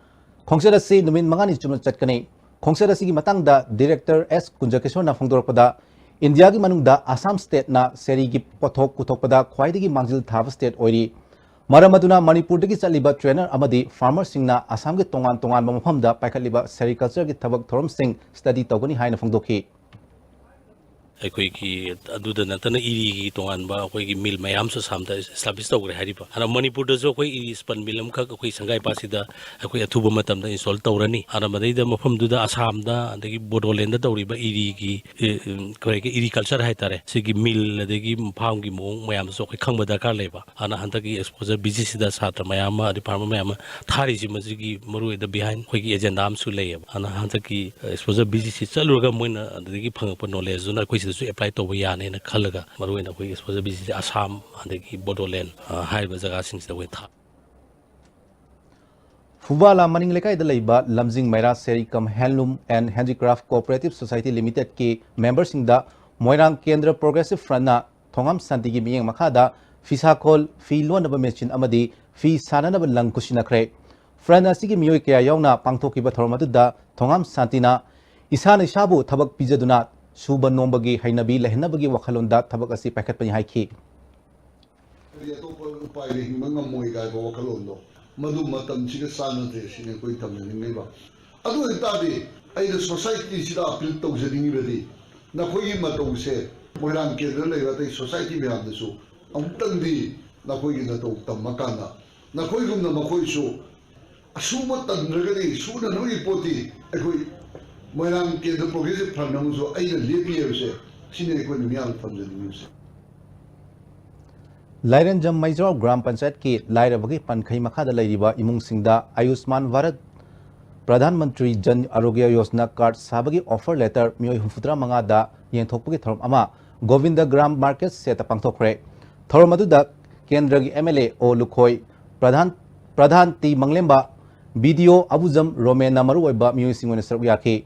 ꯈꯣꯡꯆꯠ ꯑꯁꯤ ꯅꯨꯃꯤꯠ ꯃꯉꯥꯅꯤ ꯆꯨꯞꯅ ꯆꯠꯀꯅꯤ꯫ ꯈꯣꯡꯆꯠ ꯑꯁꯤꯒꯤ ꯃꯇꯥꯡꯗ ꯗꯤꯔꯦꯛꯇꯔ ꯑꯦꯁ ꯀꯨꯟꯖꯀꯤꯁꯣꯔꯅ ꯐꯣꯡꯗꯣꯔꯛꯄꯗ, ꯏꯟꯗꯤꯌꯥꯒꯤ ꯃꯅꯨꯡꯗ ꯑꯁꯥꯝ ꯁ꯭ꯇꯦꯠꯅ ꯁꯦꯔꯤꯒꯤ ꯄꯣꯠꯊꯣꯛ ꯄꯨꯊꯣꯛꯄꯗ ꯈ꯭ꯋꯥꯏꯗꯒꯤ ꯃꯥꯡꯖꯤꯜ ꯊꯥꯕ ꯁ꯭ꯇꯦꯠ ꯑꯣꯏꯔꯤ꯫ ꯃꯔꯝ ꯑꯗꯨꯅ ꯃꯅꯤꯄꯨꯔꯗꯒꯤ ꯆꯠꯂꯤꯕ ꯇ꯭ꯔꯦꯅꯔ ꯑꯃꯗꯤ ꯐꯥꯔꯃꯔꯁꯤꯡꯅ ꯑꯁꯥꯝꯒꯤ ꯇꯣꯉꯥꯟ ꯇꯣꯉꯥꯟꯕ ꯃꯐꯝꯗ ꯄꯥꯏꯈꯠꯂꯤꯕ ꯁꯦꯔꯤꯀꯜꯆꯔꯒꯤ ꯊꯕꯛ ꯊꯧꯔꯝꯁꯤꯡ ꯁ꯭ꯇꯗꯤ ꯇꯧꯒꯅꯤ ꯍꯥꯏꯅ ꯐꯣꯡꯗꯣꯛꯈꯤ꯫ ꯑꯩꯈꯣꯏꯒꯤ ꯑꯗꯨꯗ ꯅꯠꯇꯅ ꯏꯔꯤꯒꯤ ꯇꯣꯉꯥꯟꯕ ꯑꯩꯈꯣꯏꯒꯤ ꯃꯤꯜ ꯃꯌꯥꯝꯁꯨ ꯑꯁꯥꯝꯗ ꯏꯁꯇꯥꯕ꯭ꯂꯤꯁ ꯇꯧꯈ꯭ꯔꯦ ꯍꯥꯏꯔꯤꯕ꯫ ꯑꯗꯣ ꯃꯅꯤꯄꯨꯔꯗꯁꯨ ꯑꯩꯈꯣꯏ ꯏꯔꯤ ꯁ꯭ꯄꯟ ꯃꯤꯜ ꯑꯃꯈꯛ ꯑꯩꯈꯣꯏ ꯁꯪꯒꯥꯏ ꯄꯥꯠꯁꯤꯗ ꯑꯩꯈꯣꯏ ꯑꯊꯨꯕ ꯃꯇꯝꯗ ꯏꯟꯁꯇꯣꯜ ꯇꯧꯔꯅꯤ꯫ ꯑꯗꯨꯅ ꯃꯗꯩꯗ ꯃꯐꯝꯗꯨꯗ ꯑꯁꯥꯝꯗ ꯑꯗꯒꯤ ꯕꯣꯗꯣꯂꯦꯟꯗ ꯇꯧꯔꯤꯕ ꯏꯔꯤꯒꯤ, ꯑꯦ, ꯎꯝ, ꯑꯩꯈꯣꯏꯒꯤ ꯏꯔꯤꯀꯜꯆꯔ ꯍꯥꯏꯇꯥꯔꯦ, ꯁꯤꯒꯤ ꯃꯤꯜ ꯑꯗꯒꯤ ꯐꯥꯝꯒꯤ ꯃꯑꯣꯡ ꯃꯌꯥꯝꯗꯨꯁꯨ ꯑꯩꯈꯣꯏ ꯈꯪꯕ ꯗꯔꯀꯥꯔ ꯂꯩꯕ꯫ ꯑꯗꯨꯅ ꯍꯟꯗꯛꯀꯤ ꯑꯦꯛꯁꯄꯣꯖꯔ ꯚꯤꯖꯤꯠꯁꯤꯗ ꯁꯥꯇ꯭ꯔ ꯃꯌꯥꯝ ꯑꯃ ꯑꯗꯩ ꯐꯥꯔꯃꯔ ꯃꯌꯥꯝ ꯑꯃ ꯊꯥꯔꯤꯁꯤ ꯃꯁꯤꯒꯤ ꯃꯔꯨꯑꯣꯏꯕ ꯕꯤꯍꯥꯏꯟ ꯑꯩꯈꯣꯏꯒꯤ ꯑꯦꯖꯦꯟꯗꯥ ꯑꯃꯁꯨ ꯂꯩꯌꯦꯕ꯫ ꯑꯗꯨꯅ ꯍꯟꯗꯛꯀꯤ ꯑꯦꯛꯁꯄꯣꯖꯔ ꯚꯤꯖꯤꯠꯁꯤ ꯆꯠꯂꯨꯔꯒ ꯃꯣꯏꯅ ꯑꯗꯨꯗꯒꯤ ꯐꯪꯉꯛꯄ ꯅꯣꯂꯦꯖꯇꯨꯅ ꯑꯩꯈꯣꯏ ꯁꯤꯗꯁꯨ ꯑꯦꯄ꯭ꯂꯥꯏ ꯇꯧꯕ ꯌꯥꯅꯦꯅ ꯈꯜꯂꯒ ꯃꯔꯨꯑꯣꯏꯅ ꯑꯩꯈꯣꯏꯒꯤ ꯑꯦꯛꯁꯄꯣꯖꯔ ꯚꯤꯖꯤꯠꯁꯤ ꯑꯁꯥꯝ ꯑꯗꯒꯤ ꯕꯣꯗꯣꯂꯦꯟ, ꯑ, ꯍꯥꯏꯔꯤꯕ ꯖꯒꯥꯁꯤꯡꯁꯤꯗ ꯑꯩꯈꯣꯏ ꯊꯥ ꯐꯨꯕꯥꯂꯥ ꯃꯅꯤꯡ ꯂꯩꯀꯥꯏꯗ ꯂꯩꯕ ꯂꯝꯖꯤꯡ ꯃꯩꯔꯥ ꯁꯦꯔꯤ ꯀꯝ ꯍꯦꯟꯂꯨꯝ ꯑꯦꯟ ꯍꯦꯟꯗꯤꯀ꯭ꯔꯥꯐ ꯀꯣꯑꯣꯄꯔꯦꯇꯤꯚ ꯁꯣꯁꯥꯏꯇꯤ ꯂꯤꯃꯤꯇꯦꯗꯀꯤ ꯃꯦꯝꯕꯔꯁꯤꯡꯗ ꯃꯣꯏꯔꯥꯡ ꯀꯦꯟꯗ꯭ꯔ ꯄ꯭ꯔꯣꯒ꯭ꯔꯦꯁꯤꯚ ꯐ꯭ꯔꯟꯠꯅ ꯊꯣꯉꯥꯝ ꯁꯥꯟꯇꯤꯒꯤ ꯃꯤꯠꯌꯦꯡ ꯃꯈꯥꯗ ꯐꯤꯁꯥꯈꯣꯜ, ꯐꯤ ꯂꯣꯟꯅꯕ ꯃꯦꯆꯤꯟ ꯑꯃꯗꯤ ꯐꯤ ꯁꯥꯅꯅꯕ ꯂꯪ ꯈꯨꯠꯁꯤꯟꯅꯈ꯭ꯔꯦ꯫ ꯐ꯭ꯔꯟꯠ ꯑꯁꯤꯒꯤ ꯃꯤꯑꯣꯏ ꯀꯌꯥ ꯌꯥꯎꯅ ꯄꯥꯡꯊꯣꯛꯈꯤꯕ ꯊꯧꯔꯝ ꯑꯗꯨꯗ ꯊꯣꯉꯥꯝ ꯁꯥꯟꯇꯤꯅ ꯏꯁꯥꯅ ꯏꯁꯥꯕꯨ ꯊꯕꯛ ꯄꯤꯖꯗꯨꯅ ꯁꯨꯕ ꯅꯣꯝꯕꯒꯤ ꯍꯩꯅꯕꯤ ꯂꯩꯍꯟꯅꯕꯒꯤ ꯋꯥꯈꯜꯂꯣꯟꯗ ꯊꯕꯛ ꯑꯁꯤ ꯄꯥꯏꯈꯠꯄꯅꯤ ꯍꯥꯏꯈꯤ꯫ ꯍꯥꯏꯗꯤ ꯑꯇꯣꯞꯄ ꯎꯄꯥꯏ ꯂꯩ, ꯍꯤꯡꯕ ꯉꯝꯃꯣꯏ ꯀꯥꯏꯕ ꯋꯥꯈꯜꯂꯣꯟꯗꯣ, ꯃꯗꯨ ꯃꯇꯝꯁꯤꯒ ꯆꯥꯟꯅꯗ꯭ꯔꯦ ꯁꯤꯅꯤ ꯑꯩꯈꯣꯏ ꯊꯝꯖꯅꯤꯡꯉꯤꯕ꯫ ꯑꯗꯨ ꯑꯣꯏꯕ ꯇꯥꯔꯗꯤ ꯑꯩꯅ ꯁꯣꯁꯥꯏꯇꯤꯁꯤꯗ ꯑꯄꯤꯜ ꯇꯧꯖꯅꯤꯡꯉꯤꯕꯗꯤ, ꯅꯈꯣꯏꯒꯤ ꯃꯇꯧꯁꯦ ꯃꯣꯏꯔꯥꯡ ꯀꯦꯟꯗ꯭ꯔ ꯂꯩꯕ ꯑꯇꯩ ꯁꯣꯁꯥꯏꯇꯤ ꯃꯌꯥꯝꯗꯁꯨ ꯑꯃꯨꯛꯇꯪꯗꯤ ꯅꯈꯣꯏꯒꯤ ꯅꯇꯧ ꯇꯝꯃꯀꯥꯟꯗ ꯅꯈꯣꯏꯒꯨꯝꯅ ꯃꯈꯣꯏꯁꯨ ꯑꯁꯨꯕ ꯇꯟꯗ꯭ꯔꯒꯗꯤ ꯁꯨꯅꯅꯕꯒꯤ ꯄꯣꯠꯇꯤ ꯑꯩꯈꯣꯏ ꯃꯣꯏꯔꯥꯡ ꯀꯦꯟꯗ꯭ꯔ ꯄ꯭ꯔꯣꯒ꯭ꯔꯦꯁꯤꯚ ꯐ꯭ꯔꯟꯠ ꯑꯃꯁꯨ ꯑꯩꯅ ꯂꯦꯞꯄꯤ ꯍꯥꯏꯕꯁꯦ ꯁꯤꯅꯤ ꯑꯩꯈꯣꯏꯅ ꯃꯤꯌꯥꯝꯗ ꯊꯝꯖꯅꯤꯡꯉꯤꯕꯁꯦ꯫ ꯂꯥꯏꯔꯦꯟꯖꯝ ꯃꯩꯖꯥꯎ ꯒ꯭ꯔꯥꯝ ꯄꯟꯆꯥꯌꯠꯀꯤ ꯂꯥꯏꯔꯕꯒꯤ ꯄꯟꯈꯩ ꯃꯈꯥꯗ ꯂꯩꯔꯤꯕ ꯏꯃꯨꯡꯁꯤꯡꯗ ꯑꯌꯨꯁꯃꯥꯟ ꯚꯥꯔꯠ ꯄ꯭ꯔꯙꯥꯟ ꯃꯟꯇ꯭ꯔꯤ ꯖꯟ ꯑꯔꯣꯒ꯭ꯌ ꯌꯣꯖꯅꯥ ꯀꯥꯔꯗ ꯁꯥꯕꯒꯤ ꯑꯣꯐꯔ ꯂꯦꯇꯔ ꯃꯤꯑꯣꯏ ꯍꯨꯝꯐꯨꯇꯔꯥ ꯃꯉꯥꯗ ꯌꯦꯟꯊꯣꯛꯄꯒꯤ ꯊꯧꯔꯝ ꯑꯃ ꯒꯣꯕꯤꯟꯗ ꯒ꯭ꯔꯥꯝ ꯃꯥꯔꯀꯦꯠ ꯁꯦꯠꯇ ꯄꯥꯡꯊꯣꯛꯈ꯭ꯔꯦ꯫ ꯊꯧꯔꯝ ꯑꯗꯨꯗ ꯀꯦꯟꯗ꯭ꯔꯒꯤ ꯑꯦꯝ ꯑꯦꯜ ꯑꯦ ꯑꯣ ꯂꯨꯈꯣꯏ, ꯄ꯭ꯔꯙꯥꯟ, ꯄ꯭ꯔꯙꯥꯟ ꯇꯤ ꯃꯪꯂꯦꯝꯕ, ꯕꯤ ꯗꯤ ꯑꯣ ꯑꯕꯨꯖꯝ ꯔꯣꯃꯦꯟꯅ ꯃꯔꯨꯑꯣꯏꯕ ꯃꯤꯑꯣꯏꯁꯤꯡ ꯑꯣꯏꯅ ꯁꯔꯨꯛ ꯌꯥꯈꯤ꯫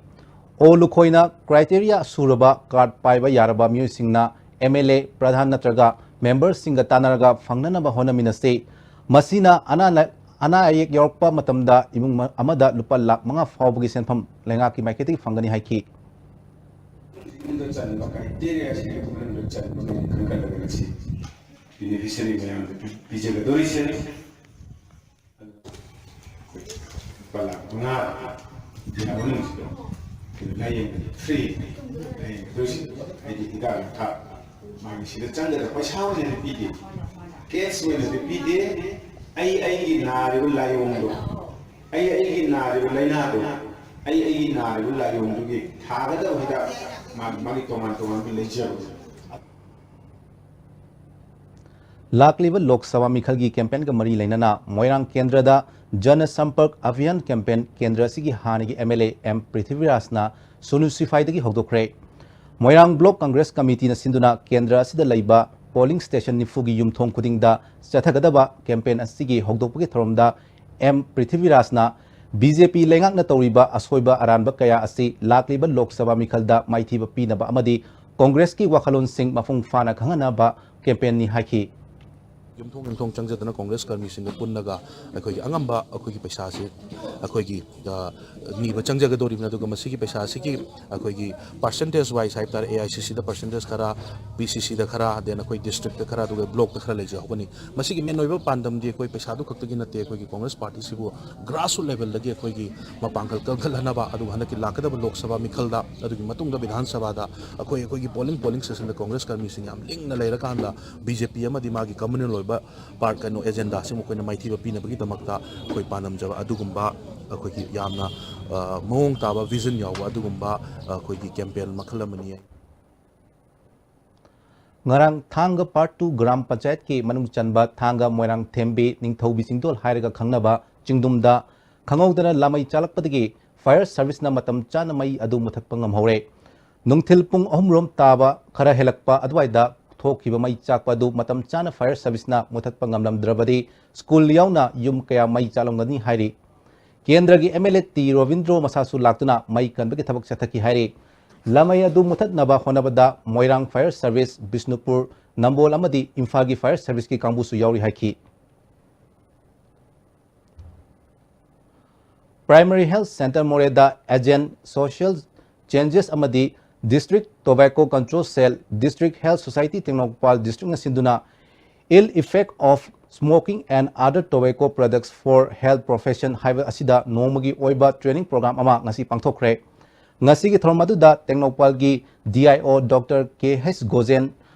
ꯑꯣ ꯂꯨꯈꯣꯏꯅ ꯀ꯭ꯔꯥꯏꯇꯦꯔꯤꯌꯥ ꯁꯨꯔꯕ ꯀꯥꯔꯗ ꯄꯥꯏꯕ ꯌꯥꯔꯕ ꯃꯤꯑꯣꯏꯁꯤꯡꯅ ꯑꯦꯝ ꯑꯦꯜ ꯑꯦ, ꯄ꯭ꯔꯙꯥꯟ ꯅꯠꯇ꯭ꯔꯒ ꯃꯦꯝꯕꯔꯁꯤꯡꯒ ꯇꯥꯟꯅꯔꯒ ꯐꯪꯅꯅꯕ ꯍꯣꯠꯅꯃꯤꯟꯅꯁꯤ꯫ ꯃꯁꯤꯅ ꯑꯅꯥ ꯂꯥ-, ꯑꯅꯥ ꯑꯌꯦꯛ ꯌꯥꯎꯔꯛꯄ ꯃꯇꯝꯗ ꯏꯃꯨꯡ ꯃ-, ꯑꯃꯗ ꯂꯨꯄꯥ ꯂꯥꯈ ꯃꯉꯥ ꯐꯥꯎꯕꯒꯤ ꯁꯦꯟꯐꯝ ꯂꯩꯉꯥꯛꯀꯤ ꯃꯥꯏꯀꯩꯗꯒꯤ ꯐꯪꯒꯅꯤ ꯍꯥꯏꯈꯤ꯫ ꯃꯅꯨꯡꯗ ꯆꯟꯕ criteria ꯁꯤꯒꯤ ꯃꯅꯨꯡꯗ ꯆꯟꯕ ꯉꯝꯕ ꯈꯟꯒꯠꯂꯒ ꯉꯁꯤ beneficiary ꯃꯌꯥꯝꯗ ꯄꯤ- ꯄꯤꯖꯒꯗꯧꯔꯤꯁꯦ꯫ ꯂꯨꯄꯥ ꯂꯥꯈ ꯃꯉꯥ ꯃꯅꯨꯡꯁꯤꯗ ꯂꯥꯏꯌꯦꯡꯕꯗ free ꯂꯥꯏꯌꯦꯡꯒꯗꯣꯏꯁꯦ꯫ ꯍꯥꯏꯗꯤ ꯍꯤꯗꯥꯛ ꯂꯥꯡꯊꯛ ꯃꯥꯒꯤ ꯁꯤꯗ ꯆꯪꯒꯗꯕ ꯄꯩꯁꯥ ꯑꯣꯏꯅꯗꯤ ꯄꯤꯗꯦ, cash ꯑꯣꯏꯅꯗꯤ ꯄꯤꯗꯦ꯫ ꯑꯩ ꯑꯩꯒꯤ ꯅꯥꯔꯤꯕ ꯂꯥꯏꯑꯣꯡꯗꯣ, ꯑꯩ ꯑꯩꯒꯤ ꯅꯥꯔꯤꯕ ꯂꯥꯏꯅꯥꯗꯣ, ꯑꯩ ꯑꯩꯒꯤ ꯅꯥꯔꯤꯕ ꯂꯥꯏꯑꯣꯡꯗꯨꯒꯤ ꯊꯥꯒꯗꯕ ꯍꯤꯗꯥꯛ ꯃꯥ- ꯃꯥꯒꯤ ꯇꯣꯉꯥꯟ ꯇꯣꯉꯥꯟꯕ ꯂꯩꯖꯕꯅꯦ꯫ ꯂꯥꯛꯂꯤꯕ ꯂꯣꯛ ꯁꯚꯥ ꯃꯤꯈꯜꯒꯤ campaign ꯒ ꯃꯔꯤ ꯂꯩꯅꯅ ꯃꯣꯏꯔꯥꯡ ꯀꯦꯟꯗ꯭ꯔꯗ ꯖꯅ ꯁꯝꯄꯔꯛ ꯑꯚꯤꯌꯥꯟ campaign ꯀꯦꯟꯗ꯭ꯔ ꯑꯁꯤꯒꯤ ꯍꯥꯟꯅꯒꯤ MLA ꯑꯦꯝ ꯄ꯭ꯔꯤꯊꯤꯕꯤꯔꯥꯖꯅ ꯁꯣꯅꯨ ꯁꯤꯐꯥꯏꯗꯒꯤ ꯍꯧꯗꯣꯛꯈ꯭ꯔꯦ꯫ ꯃꯣꯏꯔꯥꯡ block congress committee ꯅ ꯁꯤꯟꯗꯨꯅ ꯀꯦꯟꯗ꯭ꯔ ꯑꯁꯤꯗ ꯂꯩꯕ polling station ꯅꯤꯐꯨꯒꯤ ꯌꯨꯝꯊꯣꯡ ꯈꯨꯗꯤꯡꯗ ꯆꯠꯊꯒꯗꯕ campaign ꯑꯁꯤꯒꯤ ꯍꯧꯗꯣꯛꯄꯒꯤ ꯊꯧꯔꯝꯗ ꯑꯦꯝ ꯄ꯭ꯔꯤꯊꯤꯕꯤꯔꯥꯖꯅ BJP ꯂꯩꯉꯥꯛꯅ ꯇꯧꯔꯤꯕ ꯑꯁꯣꯏꯕ ꯑꯔꯥꯟꯕ ꯀꯌꯥ ꯑꯁꯤ ꯂꯥꯛꯂꯤꯕ ꯂꯣꯛ ꯁꯚꯥ ꯃꯤꯈꯜꯗ ꯃꯥꯏꯊꯤꯕ ꯄꯤꯅꯕ ꯑꯃꯗꯤ ꯀꯣꯡꯒ꯭ꯔꯦꯁꯀꯤ ꯋꯥꯈꯜꯂꯣꯟꯁꯤꯡ ꯃꯄꯨꯡ ꯐꯥꯅ ꯈꯪꯍꯟꯅꯕ campaign ꯅꯤ ꯍꯥꯏꯈꯤ꯫ ꯌꯨꯝꯊꯣꯡ ꯌꯨꯝꯊꯣꯡ ꯆꯪꯖꯗꯨꯅ ꯀꯣꯡꯒ꯭ꯔꯦꯁ ꯀꯔꯃꯤꯁꯤꯡꯒ ꯄꯨꯟꯅꯒ ꯑꯩꯈꯣꯏꯒꯤ ꯑꯉꯝꯕ ꯑꯩꯈꯣꯏꯒꯤ ꯄꯩꯁꯥꯁꯤ ꯑꯩꯈꯣꯏꯒꯤ, ꯑ, ꯅꯤꯕ ꯆꯪꯖꯒꯗꯧꯔꯤꯕꯅꯤ꯫ ꯑꯗꯨꯒ ꯃꯁꯤꯒꯤ ꯄꯩꯁꯥꯁꯤꯒꯤ ꯑꯩꯈꯣꯏꯒꯤ percentage wise ꯍꯥꯏꯕ ꯇꯥꯔꯦ, AICC ꯗ percentage ꯈꯔ, BCC ꯗ ꯈꯔ, then ꯑꯩꯈꯣꯏ district ꯇ ꯈꯔ, ꯑꯗꯨꯒ block ꯇ ꯈꯔ ꯂꯩꯖꯍꯧꯒꯅꯤ꯫ ꯃꯁꯤꯒꯤ main ꯑꯣꯏꯕ ꯄꯥꯟꯗꯝꯗꯤ ꯑꯩꯈꯣꯏ ꯄꯩꯁꯥꯗꯨ ꯈꯛꯇꯒꯤ ꯅꯠꯇꯦ, ꯑꯩꯈꯣꯏꯒꯤ ꯀꯣꯡꯒ꯭ꯔꯦꯁ ꯄꯥꯔꯇꯤꯁꯤꯕꯨ grassroot level ꯗꯒꯤ ꯑꯩꯈꯣꯏꯒꯤ ꯃꯄꯥꯡꯒꯜ ꯀꯟꯈꯠꯍꯟꯅꯕ, ꯑꯗꯨꯒ ꯍꯟꯗꯛꯀꯤ ꯂꯥꯛꯀꯗꯕ ꯂꯣꯛ ꯁꯚꯥ ꯃꯤꯈꯜꯗ, ꯑꯗꯨꯒꯤ ꯃꯇꯨꯡꯗ ꯕꯤꯙꯥꯟ ꯁꯚꯥꯗ ꯑꯩꯈꯣꯏ, ꯑꯩꯈꯣꯏꯒꯤ polling, polling station ꯗ ꯀꯣꯡꯒ꯭ꯔꯦꯁ ꯀꯔꯃꯤꯁꯤꯡ ꯌꯥꯝ ꯂꯤꯡꯅ ꯂꯩꯔꯀꯥꯟꯗ BJP ꯑꯃꯗꯤ ꯃꯥꯒꯤ communal ꯑꯣꯏꯕ ꯄꯥꯔ-, ꯀꯩꯅꯣ, agenda ꯁꯤ ꯃꯈꯣꯏꯅ ꯃꯥꯏꯊꯤꯕ ꯄꯤꯅꯕꯒꯤꯗꯃꯛꯇ ꯑꯩꯈꯣꯏ ꯄꯥꯟꯗꯝꯖꯕ ꯑꯗꯨꯒꯨꯝꯕ ꯑꯩꯈꯣꯏꯒꯤ ꯌꯥꯝꯅ, ꯑ, ꯃꯑꯣꯡ ꯇꯥꯕ vision ꯌꯥꯎꯕ ꯑꯗꯨꯒꯨꯝꯕ, ꯑ, ꯑꯩꯈꯣꯏꯒꯤ campaign ꯃꯈꯜ ꯑꯃꯅꯤ꯫ ꯉꯔꯥꯡ ꯊꯥꯡꯒ Part two ꯒ꯭ꯔꯥꯝ ꯄꯟꯆꯥꯌꯠꯀꯤ ꯃꯅꯨꯡ ꯆꯟꯕ ꯊꯥꯡꯒ ꯃꯣꯏꯔꯥꯡ ꯊꯦꯝꯕꯤ ꯅꯤꯡꯊꯧꯕꯤ ꯆꯤꯡꯗꯣꯜ ꯍꯥꯏꯔꯒ ꯈꯪꯅꯕ ꯆꯤꯡꯗꯨꯝꯗ ꯈꯪꯍꯧꯗꯅ ꯂꯥꯃꯩ ꯆꯥꯂꯛꯄꯗꯒꯤ fire service ꯅ ꯃꯇꯝ ꯆꯥꯅ ꯃꯩ ꯑꯗꯨ ꯃꯨꯊꯠꯄ ꯉꯝꯍꯧꯔꯦ꯫ ꯅꯨꯡꯊꯤꯜ ꯄꯨꯡ ꯑꯍꯨꯝ ꯔꯣꯝ ꯇꯥꯕ ꯈꯔ ꯍꯦꯜꯂꯛꯄ ꯑꯗꯨꯋꯥꯏꯗ ꯊꯣꯛꯈꯤꯕ ꯃꯩ ꯆꯥꯛꯄ ꯑꯗꯨ ꯃꯇꯝ ꯆꯥꯅ fire service ꯅ ꯃꯨꯊꯠꯄ ꯉꯝꯂꯝꯗ꯭ꯔꯕꯗꯤ school ꯌꯥꯎꯅ ꯌꯨꯝ ꯀꯌꯥ ꯃꯩ ꯆꯥꯛꯂꯝꯒꯅꯤ ꯍꯥꯏꯔꯤ꯫ ꯀꯦꯟꯗ꯭ꯔꯒꯤ MLA ꯇꯤ ꯔꯣꯕꯤꯟꯗ꯭ꯔꯣ ꯃꯁꯥꯁꯨ ꯂꯥꯛꯇꯨꯅ ꯃꯩ ꯀꯟꯕꯒꯤ ꯊꯕꯛ ꯆꯠꯊꯈꯤ ꯍꯥꯏꯔꯤ꯫ ꯂꯥꯃꯩ ꯑꯗꯨ ꯃꯨꯊꯠꯅꯕ ꯍꯣꯠꯅꯕꯗ ꯃꯣꯏꯔꯥꯡ fire service, ꯕꯤꯁꯅꯨꯄꯨꯔ, ꯅꯝꯕꯣꯜ ꯑꯃꯗꯤ ꯏꯝꯐꯥꯜꯒꯤ fire service ꯀꯤ ꯀꯥꯡꯕꯨꯁꯨ ꯌꯥꯎꯔꯤ ꯍꯥꯏꯈꯤ꯫ Primary Health Centre ꯃꯣꯔꯦꯗ agent, social changes ꯑꯃꯗꯤ District Tobacco Control Cell, District Health Society Tengnoupal Districtꯅ ꯁꯤꯟꯗꯨꯅ Ill Effect of Smoking and Other Tobacco Products for Health Profession ꯍꯥꯏꯕ ꯑꯁꯤꯗ ꯅꯣꯡꯃꯒꯤ ꯑꯣꯏꯕ training program ꯑꯃ ꯉꯁꯤ ꯄꯥꯡꯊꯣꯛꯈ꯭ꯔꯦ꯫ ꯉꯁꯤꯒꯤ ꯊꯧꯔꯝ ꯑꯗꯨꯗ ꯇꯦꯡꯅꯧꯄꯥꯜꯒꯤ D I O Doctor K H Gojen,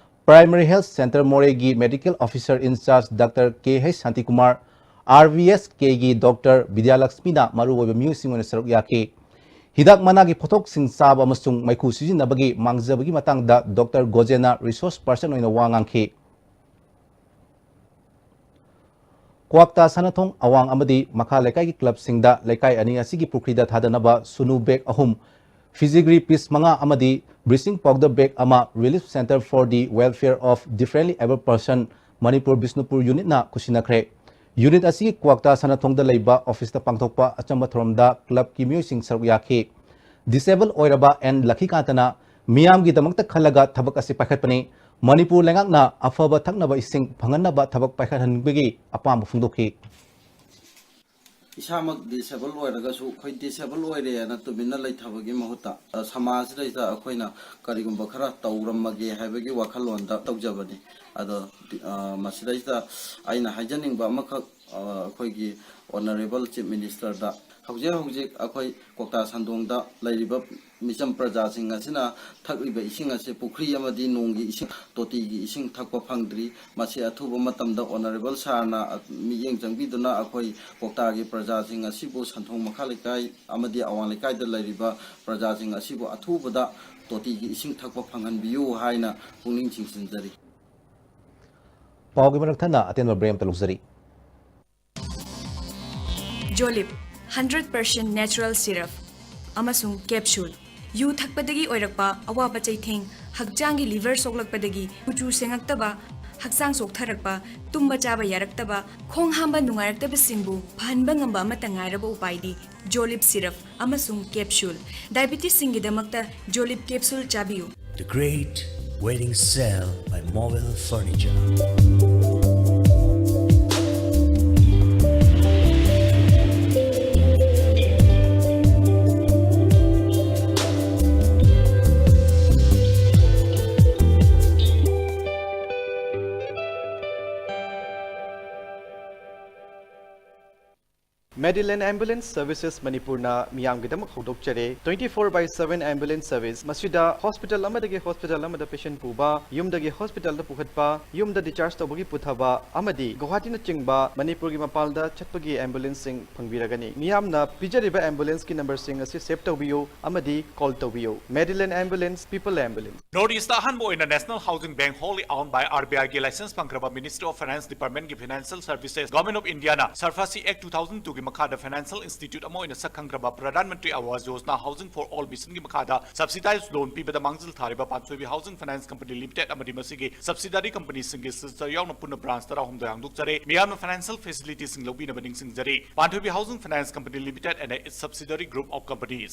Primary Health Centre ꯃꯣꯔꯦꯒꯤ Medical Officer in Charge Doctor K H Shantikumar, R V S Kꯒꯤ Doctor ꯕꯤꯗ꯭ꯌꯥꯂꯛꯁꯃꯤꯅ ꯃꯔꯨꯑꯣꯏꯕ ꯃꯤꯑꯣꯏꯁꯤꯡ ꯑꯣꯏꯅ ꯁꯔꯨꯛ ꯌꯥꯈꯤ꯫ ꯍꯤꯗꯥꯛ ꯃꯅꯥꯒꯤ ꯄꯣꯠꯊꯣꯛꯁꯤꯡ ꯆꯥꯕ ꯑꯃꯁꯨꯡ ꯃꯩꯈꯨ ꯁꯤꯖꯤꯟꯅꯕꯒꯤ ꯃꯥꯡꯖꯕꯒꯤ ꯃꯇꯥꯡꯗ Doctor ꯒꯣꯖꯦꯟꯅ resource person ꯑꯣꯏꯅ ꯋꯥ ꯉꯥꯡꯈꯤ꯫ ꯀ꯭ꯋꯥꯛꯇꯥ ꯁꯅꯥꯊꯣꯡ ꯑꯋꯥꯡ ꯑꯃꯗꯤ ꯃꯈꯥ ꯂꯩꯀꯥꯏꯒꯤ clubꯁꯤꯡꯗ ꯂꯩꯀꯥꯏ ꯑꯅꯤ ꯑꯁꯤꯒꯤ ꯄꯨꯈ꯭ꯔꯤꯗ ꯊꯥꯗꯅꯕ ꯁꯨꯅꯨ bag ꯑꯍꯨꯝ, fizzy-guri piece ꯃꯉꯥ ꯑꯃꯗꯤ bleaching powder bag ꯑꯃ Relief Centre for the Welfare of Differently Abled Person, Manipur Bishnupur unitꯅ ꯈꯨꯠꯁꯤꯟꯅꯈ꯭ꯔꯦ꯫ Unit ꯑꯁꯤꯒꯤ ꯀ꯭ꯋꯥꯛꯇꯥ ꯁꯅꯥꯊꯣꯡꯗ ꯂꯩꯕ officeꯇ ꯄꯥꯡꯊꯣꯛꯄ ꯑꯆꯝꯕ ꯊꯧꯔꯝꯗ clubꯀꯤ ꯃꯤꯑꯣꯏꯁꯤꯡ ꯁꯔꯨꯛ ꯌꯥꯈꯤ꯫ Disable ꯑꯣꯏꯔꯕ N ꯂꯛꯈꯤꯀꯥꯟꯇꯅ ꯃꯤꯌꯥꯝꯒꯤꯗꯃꯛꯇ ꯈꯜꯂꯒ ꯊꯕꯛ ꯑꯁꯤ ꯄꯥꯏꯈꯠꯄꯅꯤ꯫ ꯃꯅꯤꯄꯨꯔ ꯂꯩꯉꯥꯛꯅ ꯑꯐꯕ ꯊꯛꯅꯕ ꯏꯁꯤꯡ ꯐꯪꯍꯟꯅꯕ ꯊꯕꯛ ꯄꯥꯏꯈꯠꯍꯟꯅꯤꯡꯕꯒꯤ ꯑꯄꯥꯝꯕ ꯐꯣꯡꯗꯣꯛꯈꯤ꯫ ꯏꯁꯥꯃꯛ disable ꯑꯣꯏꯔꯒꯁꯨ ꯑꯩꯈꯣꯏ disable ꯑꯣꯏꯔꯦꯅ ꯇꯨꯃꯤꯟꯅ ꯂꯩꯊꯕꯒꯤ ꯃꯍꯨꯠꯇ, ꯑ, ꯁꯃꯥꯖꯁꯤꯗꯩꯗ ꯑꯩꯈꯣꯏꯅ ꯀꯔꯤꯒꯨꯝꯕ ꯈꯔ ꯇꯧꯔꯝꯃꯒꯦ ꯍꯥꯏꯕꯒꯤ ꯋꯥꯈꯜꯂꯣꯟꯗ ꯇꯧꯖꯕꯅꯤ꯫ ꯑꯗꯣ, ꯑ, ꯃꯁꯤꯗꯩꯁꯤꯗ ꯑꯩꯅ ꯍꯥꯏꯖꯅꯤꯡꯕ ꯑꯃꯈꯛ, ꯑ, ꯑꯩꯈꯣꯏꯒꯤ Honourable Chief Ministerꯗ ꯍꯧꯖꯤꯛ ꯍꯧꯖꯤꯛ ꯑꯩꯈꯣꯏ ꯀ꯭ꯋꯥꯛꯇꯥ ꯁꯟꯗꯣꯡꯗ ꯂꯩꯔꯤꯕ ꯃꯤꯆꯝ ꯄ꯭ꯔꯖꯥꯁꯤꯡ ꯑꯁꯤꯅ ꯊꯛꯂꯤꯕ ꯏꯁꯤꯡ ꯑꯁꯤ ꯄꯨꯈ꯭ꯔꯤ ꯑꯃꯗꯤ ꯅꯣꯡꯒꯤ ꯏꯁꯤꯡ, ꯇꯣꯇꯤꯒꯤ ꯏꯁꯤꯡ ꯊꯛꯄ ꯐꯪꯗ꯭ꯔꯤ꯫ ꯃꯁꯤ ꯑꯊꯨꯕ ꯃꯇꯝꯗ Honourable Sirꯅ ꯃꯤꯠꯌꯦꯡ ꯆꯪꯕꯤꯗꯨꯅ ꯑꯩꯈꯣꯏ ꯀ꯭ꯋꯥꯛꯇꯥꯒꯤ ꯄ꯭ꯔꯖꯥꯁꯤꯡ ꯑꯁꯤꯕꯨ, ꯁꯟꯊꯣꯡ ꯃꯈꯥ ꯂꯩꯀꯥꯏ ꯑꯃꯗꯤ ꯑꯋꯥꯡ ꯂꯩꯀꯥꯏꯗ ꯂꯩꯔꯤꯕ ꯄ꯭ꯔꯖꯥꯁꯤꯡ ꯑꯁꯤꯕꯨ ꯑꯊꯨꯕꯗ ꯇꯣꯇꯤꯒꯤ ꯏꯁꯤꯡ ꯊꯛꯄ ꯐꯪꯍꯟꯕꯤꯌꯨ ꯍꯥꯏꯅ ꯄꯨꯛꯅꯤꯡ ꯆꯤꯡꯁꯤꯟꯖꯔꯤ꯫ ꯄꯥꯎꯒꯤ ꯃꯔꯛ ꯊꯠꯅ ꯑꯇꯦꯟꯕ break ꯑꯃꯇ ꯂꯧꯖꯔꯤ꯫ Jolib, hundred percent natural syrup ꯑꯃꯁꯨꯡ capsule꯫ ꯌꯨ ꯊꯛꯄꯗꯒꯤ ꯑꯣꯏꯔꯛꯄ ꯑꯋꯥꯕ ꯆꯩꯊꯦꯡ, ꯍꯛꯆꯥꯡꯒꯤ liver ꯁꯣꯛꯂꯛꯄꯗꯒꯤ ꯀꯨꯆꯨ ꯁꯦꯡꯉꯛꯇꯕ, ꯍꯛꯆꯥꯡ ꯆꯣꯛꯊꯔꯛꯄ, ꯇꯨꯝꯕ ꯆꯥꯕ ꯌꯥꯔꯛꯇꯕ, ꯈꯣꯡ ꯍꯥꯝꯕ ꯅꯨꯡꯉꯥꯏꯔꯛꯇꯕꯁꯤꯡꯕꯨ ꯐꯍꯟꯕ ꯉꯝꯕ ꯑꯃꯠꯇ ꯉꯥꯏꯔꯕ ꯎꯄꯥꯏꯗꯤ Jolib syrup ꯑꯃꯁꯨꯡ capsule꯫ Diabetesꯁꯤꯡꯒꯤꯗꯃꯛꯇ Jolib capsule ꯆꯥꯕꯤꯌꯨ꯫ The Great Wedding Sale by Mobile Furniture. Medilane Ambulance Services ꯃꯅꯤꯄꯨꯔꯅ ꯃꯤꯌꯥꯝꯒꯤꯗꯃꯛ ꯍꯧꯗꯣꯛꯆꯔꯦ twenty four by seven ambulance service꯫ ꯃꯁꯤꯗ ꯍꯣꯁꯄꯤꯇꯥꯜ ꯑꯃꯗꯒꯤ ꯍꯣꯁꯄꯤꯇꯥꯜ ꯑꯃꯗ ꯄꯦꯁꯦꯟ ꯄꯨꯕ, ꯌꯨꯝꯗꯒꯤ ꯍꯣꯁꯄꯤꯇꯥꯜꯗ ꯄꯨꯈꯠꯄ, ꯌꯨꯝꯗ ꯗꯤꯆꯥꯔꯖ ꯇꯧꯕꯒꯤ ꯄꯨꯊꯕ ꯑꯃꯗꯤ ꯒꯨꯋꯥꯍꯥꯇꯤꯅꯆꯤꯡꯕ ꯃꯅꯤꯄꯨꯔꯒꯤ ꯃꯄꯥꯟꯗ ꯆꯠꯄꯒꯤ ꯑꯦꯝꯕꯨꯂꯦꯟꯁꯁꯤꯡ ꯐꯪꯕꯤꯔꯒꯅꯤ꯫ ꯃꯤꯌꯥꯝꯅ ꯄꯤꯖꯔꯤꯕ ꯑꯦꯝꯕꯨꯂꯦꯟꯁꯀꯤ ꯅꯝꯕꯔꯁꯤꯡ ꯑꯁꯤ ꯁꯦꯚ ꯇꯧꯕꯤꯌꯨ ꯑꯃꯗꯤ ꯀꯣꯜ ꯇꯧꯕꯤꯌꯨ꯫ Medilane Ambulance, People Ambulance꯫ North East ꯑꯍꯥꯟꯕ ꯑꯣꯏꯅ National Housing Bank, wholly owned by RBI ꯒꯤ license ꯐꯪꯈ꯭ꯔꯕ Ministry of Finance Department ꯒꯤ Financial Services, Government of India ꯅ SARFAESI Act two thousand two ꯒꯤ ꯃꯈꯥꯗ financial institute ꯑꯃ ꯑꯣꯏꯅ ꯁꯛ ꯈꯪꯈ꯭ꯔꯕ Pradhan Mantri Awas Yojana Housing for All mission ꯒꯤ ꯃꯈꯥꯗ subsidized loan ꯄꯤꯕꯗ ꯃꯥꯡꯖꯤꯜ ꯊꯥꯔꯤꯕ ꯄꯥꯟꯊꯣꯏꯕꯤ Housing Finance Company Limited ꯑꯃꯗꯤ ꯃꯁꯤꯒꯤ subsidiary company ꯁꯤꯡꯒꯤ signature ꯌꯥꯎꯅ ꯄꯨꯟꯅ branch ꯇꯔꯥꯍꯨꯝꯗꯣꯏ ꯍꯥꯡꯗꯣꯛꯆꯔꯦ꯫ ꯃꯤꯌꯥꯝꯅ financial facility ꯁꯤꯡ ꯂꯧꯕꯤꯅꯕ ꯅꯤꯡꯁꯤꯡꯖꯔꯤ꯫ ꯄꯥꯟꯊꯣꯏꯕꯤ Housing Finance Company Limited and its subsidiary group of companies.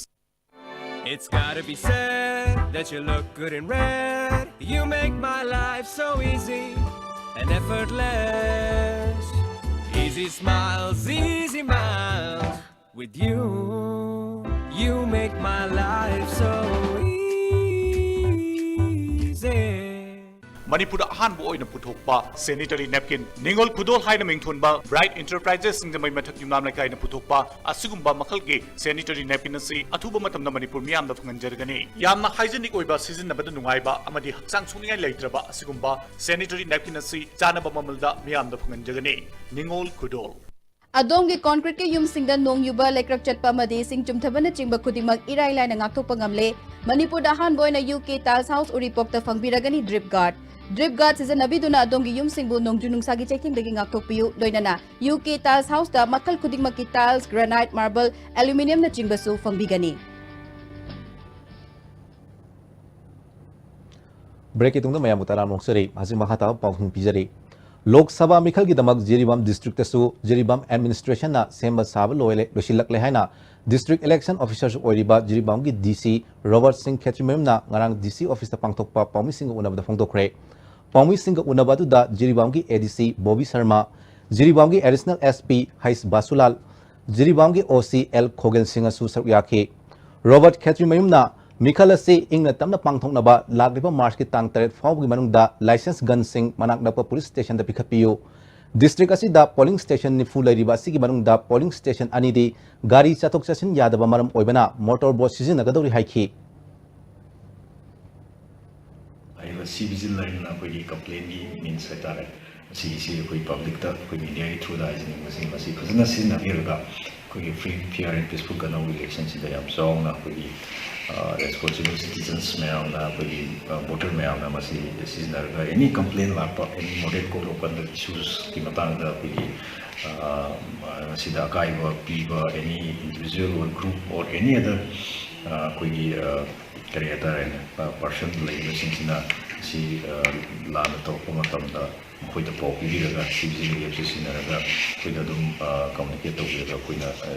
It's gotta be said that you look good in red. You make my life so easy and effortless. Easy smiles, easy miles. With you, you make my life so easy. ꯃꯅꯤꯄꯨꯔꯗ ꯑꯍꯥꯟꯕ ꯑꯣꯏꯅ ꯄꯨꯊꯣꯛꯄ sanitary napkin, ꯅꯤꯉꯣꯜ ꯈꯨꯗꯣꯜ ꯍꯥꯏꯅ ꯃꯤꯡꯊꯣꯟꯕ Bright Enterprises ꯁꯤꯡꯖꯃꯩ ꯃꯊꯛ ꯌꯨꯝꯅꯥꯝ ꯂꯩꯀꯥꯏꯅ ꯄꯨꯊꯣꯛꯄ ꯑꯁꯤꯒꯨꯝꯕ ꯃꯈꯜꯒꯤ sanitary napkin ꯑꯁꯤ ꯑꯊꯨꯕ ꯃꯇꯝꯗ ꯃꯅꯤꯄꯨꯔ ꯃꯤꯌꯥꯝꯗ ꯐꯪꯍꯟꯖꯔꯒꯅꯤ꯫ ꯌꯥꯝꯅ hygienic ꯑꯣꯏꯕ, ꯁꯤꯖꯤꯟꯅꯕꯗ ꯅꯨꯡꯉꯥꯏꯕ ꯑꯃꯗꯤ ꯍꯛꯆꯥꯡ ꯁꯣꯛꯅꯤꯡꯉꯥꯏ ꯂꯩꯇ꯭ꯔꯕ ꯑꯁꯤꯒꯨꯝꯕ sanitary napkin ꯑꯁꯤ ꯆꯥꯅꯕ ꯃꯃꯜꯗ ꯃꯤꯌꯥꯝꯗ ꯐꯪꯍꯟꯖꯒꯅꯤ꯫ ꯅꯤꯉꯣꯜ ꯈꯨꯗꯣꯜ꯫ ꯑꯗꯣꯝꯒꯤ concrete ꯀꯤ ꯌꯨꯝꯁꯤꯡꯗ ꯅꯣꯡ ꯌꯨꯕ, ꯂꯩꯀ꯭ꯔꯛ ꯆꯠꯄ ꯑꯃꯗꯤ ꯏꯁꯤꯡ ꯆꯨꯝꯊꯕꯅꯆꯤꯡꯕ ꯈꯨꯗꯤꯡꯃꯛ ꯏꯔꯥꯏ ꯂꯥꯏꯅ ꯉꯥꯛꯊꯣꯛꯄ ꯉꯝꯂꯦ꯫ ꯃꯅꯤꯄꯨꯔꯗ ꯑꯍꯥꯟꯕ ꯑꯣꯏꯅ ꯌꯨ ꯀꯦ Tiles House ꯎꯔꯤꯄꯣꯛꯇ ꯐꯪꯕꯤꯔꯒꯅꯤ drip guard꯫ Drip guard ꯁꯤꯖꯤꯟꯅꯕꯤꯗꯨꯅ ꯑꯗꯣꯝꯒꯤ ꯌꯨꯝꯁꯤꯡꯕꯨ ꯅꯣꯡꯖꯨ ꯅꯨꯡꯁꯥꯒꯤ ꯆꯩꯊꯦꯡꯗꯒꯤ ꯉꯥꯛꯊꯣꯛꯄꯤꯌꯨ꯫ ꯂꯣꯏꯅꯅ ꯌꯨ ꯀꯦ Tiles House ꯇ ꯃꯈꯜ ꯈꯨꯗꯤꯡꯃꯛꯀꯤ tiles, granite, marble, aluminium ꯅꯆꯤꯡꯕꯁꯨ ꯐꯪꯕꯤꯒꯅꯤ꯫ Break ꯀꯤ ꯇꯨꯡꯗ ꯃꯌꯥꯝꯕꯨ ꯇꯔꯥꯝꯅ ꯑꯣꯛꯆꯔꯤ꯫ ꯍꯧꯖꯤꯛ ꯃꯈꯥ ꯇꯥꯕ ꯄꯥꯎꯈꯨꯝ ꯄꯤꯖꯔꯤ꯫ ꯂꯣꯛ ꯁꯚꯥ ꯃꯤꯈꯜꯒꯤꯗꯃꯛ ꯖꯤꯔꯤꯕꯥꯝ district ꯇꯁꯨ ꯖꯤꯔꯤꯕꯥꯝ administration ꯅ ꯁꯦꯝꯕ ꯁꯥꯕ ꯂꯣꯏꯔꯦ, ꯂꯣꯏꯁꯤꯜꯂꯛꯂꯦ ꯍꯥꯏꯅ district election officer ꯁꯨ ꯑꯣꯏꯔꯤꯕ ꯖꯤꯔꯤꯕꯥꯝꯒꯤ D C ꯔꯣꯕꯔꯠ ꯁꯤꯡ ꯈꯦꯇ꯭ꯔꯤꯃꯌꯨꯝꯅ ꯉꯔꯥꯡ D C office ꯇ ꯄꯥꯡꯊꯣꯛꯄ ꯄꯥꯎꯃꯤꯁꯤꯡꯒ ꯎꯅꯕꯗ ꯐꯣꯡꯗꯣꯛꯈ꯭ꯔꯦ꯫ ꯄꯥꯎꯃꯤꯁꯤꯡꯒ ꯎꯅꯕ ꯑꯗꯨꯗ ꯖꯤꯔꯤꯕꯥꯝꯒꯤ A D C Bobby Sharma, ꯖꯤꯔꯤꯕꯥꯝꯒꯤ additional S P H ꯕꯥꯁꯨꯂꯥꯜ, ꯖꯤꯔꯤꯕꯥꯝꯒꯤ O C L ꯈꯣꯒꯦꯟ ꯁꯤꯡꯍꯁꯨ ꯁꯔꯨꯛ ꯌꯥꯈꯤ꯫ ꯔꯣꯕꯔꯠ ꯈꯦꯇ꯭ꯔꯤꯃꯌꯨꯝꯅ ꯃꯤꯈꯜ ꯑꯁꯤ ꯏꯪꯅ ꯇꯞꯅ ꯄꯥꯡꯊꯣꯛꯅꯕ ꯂꯥꯛꯂꯤꯕ March ꯀꯤ ꯇꯥꯡ ꯇꯔꯦꯠ ꯐꯥꯎꯕꯒꯤ ꯃꯅꯨꯡꯗ licensed gun ꯁꯤꯡ ꯃꯅꯥꯛ ꯅꯛꯄ police station ꯗ ꯄꯤꯈꯠꯄꯤꯌꯨ꯫ ꯗꯤꯁꯇ꯭ꯔꯤꯛ ꯑꯁꯤꯗ ꯄꯣꯂꯤꯡ ꯁ꯭ꯇꯦꯁꯟ ꯅꯤꯐꯨ ꯂꯩꯔꯤꯕ ꯑꯁꯤꯒꯤ ꯃꯅꯨꯡꯗ ꯄꯣꯂꯤꯡ ꯁ꯭ꯇꯦꯁꯟ ꯑꯅꯤꯗꯤ ꯒꯥꯔꯤ ꯆꯠꯊꯣꯛ ꯆꯠꯁꯤꯟ ꯌꯥꯗꯕ ꯃꯔꯝ ꯑꯣꯏꯕꯅ ꯃꯣꯇꯣꯔ ꯕꯣꯠ ꯁꯤꯖꯤꯟꯅꯒꯗꯧꯔꯤ ꯍꯥꯏꯈꯤ꯫ ꯍꯥꯏꯔꯤꯕ ꯁꯤ ꯚꯤꯖꯤꯜ ꯍꯥꯏꯗꯅ ꯑꯩꯈꯣꯏꯒꯤ ꯀꯝꯄ꯭ꯂꯦꯟꯒꯤ ꯃꯤꯟꯁ ꯍꯥꯏꯇꯥꯔꯦ, ꯑꯁꯤꯒꯤꯁꯤ ꯑꯩꯈꯣꯏ ꯄꯕ꯭ꯂꯤꯛꯇ ꯑꯩꯈꯣꯏ ꯃꯤꯗꯤꯌꯥꯒꯤ ꯊ꯭ꯔꯨꯗ ꯍꯥꯏꯖꯅꯤꯡꯕꯁꯤ, ꯃꯁꯤ ꯐꯖꯅ ꯁꯤꯖꯤꯟꯅꯕꯤꯔꯒ ꯑꯩꯈꯣꯏꯒꯤ free, fair and peaceful gun election ꯁꯤꯗ ꯌꯥꯝ ꯆꯥꯎꯅ ꯑꯩꯈꯣꯏꯒꯤ, ꯑ, responsible citizens ꯃꯌꯥꯝꯅ, ꯑꯩꯈꯣꯏꯒꯤ, ꯑ, voter ꯃꯌꯥꯝꯅ ꯃꯁꯤ ꯁꯤꯖꯤꯟꯅꯔꯒ any complaint ꯂꯥꯛꯄ, any moderate court of conduct issues ꯀꯤ ꯃꯇꯥꯡꯗ ꯑꯩꯈꯣꯏꯒꯤ, ꯑ, ꯃꯁꯤꯗ ꯑꯀꯥꯏꯕ ꯄꯤꯕ any individual or group or any other, ꯑ, ꯑꯩꯈꯣꯏꯒꯤ, ꯑ, ꯀꯔꯤ ꯍꯥꯏꯇꯥꯔꯦꯅꯦ, ꯑ, person ꯂꯩꯔꯤꯕꯁꯤꯡꯁꯤꯅ ꯁꯤ, ꯑ, ꯂꯥꯟꯅ ꯇꯧꯔꯛꯄ ꯃꯇꯝꯗ ꯃꯈꯣꯏꯗ ꯄꯥꯎ ꯄꯤꯕꯤꯔꯒ, ꯁꯤ ꯚꯤꯖꯤꯜ ꯑꯦꯞꯁꯦ ꯁꯤꯖꯤꯟꯅꯔꯒ ꯑꯩꯈꯣꯏꯗ ꯑꯗꯨꯝ, ꯑ, communicate ꯇꯧꯕꯤꯔꯒ ꯑꯩꯈꯣꯏꯅ, ꯑ,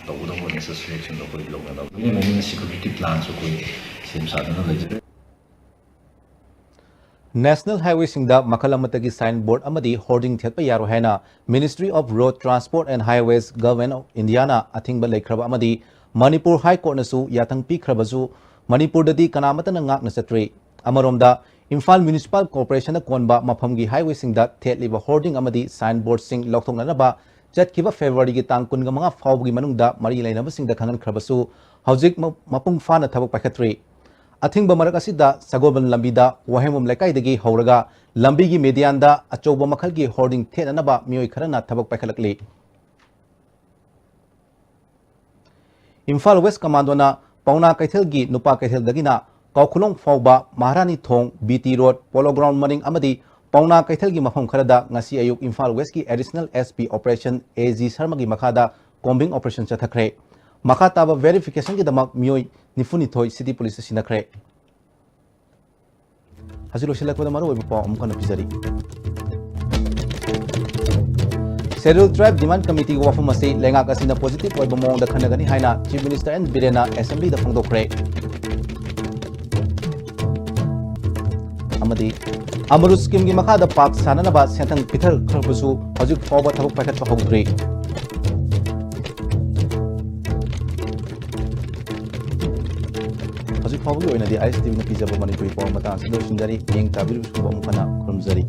ꯇꯧꯒꯗꯧꯕ necessary actionꯗꯣ ꯑꯩꯈꯣꯏ ꯂꯧꯅꯅꯕ꯫ ꯂꯣꯏꯅ ꯂꯣꯏꯅꯅ security planꯁꯨ ꯑꯩꯈꯣꯏ ꯁꯦꯝ ꯁꯥꯗꯨꯅ ꯂꯩꯖꯔꯦ꯫ ꯅꯦꯁꯅꯦꯜ ꯍꯥꯏꯋꯦꯁꯤꯡꯗ ꯃꯈꯜ ꯑꯃꯠꯇꯒꯤ ꯁꯥꯏꯟ ꯕꯣꯔꯗ ꯑꯃꯗꯤ ꯍꯣꯔꯗꯤꯡ ꯊꯦꯠꯄ ꯌꯥꯔꯣꯏ ꯍꯥꯏꯅ Ministry of Road Transport and Highways, Government of Indiaꯅ ꯑꯊꯤꯡꯕ ꯂꯩꯈ꯭ꯔꯕ ꯑꯃꯗꯤ ꯃꯅꯤꯄꯨꯔ ꯍꯥꯏ ꯀꯣꯔꯠꯅꯁꯨ ꯌꯥꯊꯪ ꯄꯤꯈ꯭ꯔꯕꯁꯨ ꯃꯅꯤꯄꯨꯔꯗꯗꯤ ꯀꯅꯥꯃꯠꯇꯅ ꯉꯥꯛꯅ ꯆꯠꯇ꯭ꯔꯤ꯫ ꯑꯃꯔꯣꯝꯗ, ꯏꯝꯐꯥꯜ ꯃ꯭ꯌꯨꯅꯤꯁꯤꯄꯥꯜ ꯀꯣꯔꯄꯣꯔꯦꯁꯟꯅ ꯀꯣꯟꯕ ꯃꯐꯝꯒꯤ ꯍꯥꯏꯋꯦꯁꯤꯡꯗ ꯊꯦꯠꯂꯤꯕ ꯍꯣꯔꯗꯤꯡ ꯑꯃꯗꯤ ꯁꯥꯏꯟ ꯕꯣꯔꯗꯁꯤꯡ ꯂꯧꯊꯣꯛꯅꯅꯕ ꯆꯠꯈꯤꯕ ꯐꯦꯕ꯭ꯔꯨꯋꯥꯔꯤꯒꯤ ꯇꯥꯡ ꯀꯨꯟꯃꯉꯥ ꯐꯥꯎꯕꯒꯤ ꯃꯅꯨꯡꯗ ꯃꯔꯤ ꯂꯩꯅꯕꯁꯤꯡꯗ ꯈꯪꯍꯟꯈ꯭ꯔꯕꯁꯨ ꯍꯧꯖꯤꯛ ꯃ-, ꯃꯄꯨꯡ ꯐꯥꯅ ꯊꯕꯛ ꯄꯥꯏꯈꯠꯇ꯭ꯔꯤ꯫ ꯑꯊꯤꯡꯕ ꯃꯔꯛ ꯑꯁꯤꯗ ꯁꯒꯣꯜꯕꯟ ꯂꯝꯕꯤꯗ ꯋꯥꯍꯦꯡꯕꯝ ꯂꯩꯀꯥꯏꯗꯒꯤ ꯍꯧꯔꯒ ꯂꯝꯕꯤꯒꯤ ꯃꯦꯗꯤꯌꯥꯟꯗ ꯑꯆꯧꯕ ꯃꯈꯜꯒꯤ ꯍꯣꯔꯗꯤꯡ ꯊꯦꯠꯅꯅꯕ ꯃꯤꯑꯣꯏ ꯈꯔꯅ ꯊꯕꯛ ꯄꯥꯏꯈꯠꯂꯛꯂꯤ꯫ ꯏꯝꯐꯥꯜ ꯋꯦꯁ ꯀꯃꯥꯟꯗꯣꯅ ꯄꯥꯎꯅꯥ ꯀꯩꯊꯦꯜꯒꯤ ꯅꯨꯄꯥ ꯀꯩꯊꯦꯜꯗꯒꯤꯅ ꯀꯥꯎꯈꯨꯂꯣꯡ ꯐꯥꯎꯕ ꯃꯍꯥꯔꯥꯅꯤ ꯊꯣꯡ, B T road, polo ground ꯃꯅꯤꯡ ꯑꯃꯗꯤ ꯄꯥꯎꯅꯥ ꯀꯩꯊꯦꯜꯒꯤ ꯃꯐꯝ ꯈꯔꯗ ꯉꯁꯤ ꯑꯌꯨꯛ ꯏꯝꯐꯥꯜ ꯋꯦꯁꯀꯤ additional S P operation A G ꯁꯔꯃꯒꯤ ꯃꯈꯥꯗ ꯀꯣꯝꯕꯤꯡ ꯑꯣꯄꯔꯦꯁꯟ ꯆꯠꯊꯈ꯭ꯔꯦ꯫ ꯃꯈꯥ ꯇꯥꯕ ꯚꯦꯔꯤꯐꯤꯀꯦꯁꯟꯒꯤꯗꯃꯛ ꯃꯤꯑꯣꯏ ꯅꯤꯐꯨꯅꯤꯊꯣꯏ ꯁꯤꯇꯤ ꯄꯨꯂꯤꯁꯇ ꯁꯤꯟꯅꯈ꯭ꯔꯦ꯫ ꯍꯧꯖꯤꯛ ꯂꯣꯏꯁꯤꯜꯂꯛꯄꯗ ꯃꯔꯨꯑꯣꯏꯕ ꯄꯥꯎ ꯑꯃꯨꯛ ꯍꯟꯅ ꯄꯤꯖꯔꯤ꯫ Scheduled Tribe Demand Committeeꯒꯤ ꯋꯥꯐꯝ ꯑꯁꯤ ꯂꯩꯉꯥꯛ ꯑꯁꯤꯅ positive ꯑꯣꯏꯕ ꯃꯑꯣꯡꯗ ꯈꯟꯅꯒꯅꯤ ꯍꯥꯏꯅ Chief Minister ꯑꯦꯟ ꯕꯤꯔꯦꯟꯅ Assemblyꯗ ꯐꯣꯡꯗꯣꯛꯈ꯭ꯔꯦ꯫ ꯑꯃꯗꯤ ꯑꯃꯔꯨꯠ schemeꯒꯤ ꯃꯈꯥꯗ park ꯁꯥꯅꯅꯕ ꯁꯦꯟꯊꯪ ꯄꯤꯊꯈ꯭ꯔꯕꯁꯨ ꯍꯧꯖꯤꯛ ꯐꯥꯎꯕ ꯊꯕꯛ ꯄꯥꯏꯈꯠꯄ ꯍꯧꯗ꯭ꯔꯤ꯫ ꯍꯧꯖꯤꯛ ꯐꯥꯎꯕꯒꯤ ꯑꯣꯏꯅꯗꯤ ꯑꯥꯏ ꯑꯦꯁ ꯇꯤ ꯚꯤꯅ ꯄꯤꯖꯕ ꯃꯅꯤꯄꯨꯔꯤ ꯄꯥꯎ ꯃꯇꯥꯡ ꯑꯁꯤꯗ ꯂꯣꯏꯁꯤꯟꯖꯔꯤ꯫ ꯃꯤꯠꯌꯦꯡ ꯇꯥꯕꯤꯔꯤꯕꯁꯤꯡꯕꯨ ꯑꯃꯨꯛ ꯍꯟꯅ ꯈꯨꯔꯨꯝꯖꯔꯤ꯫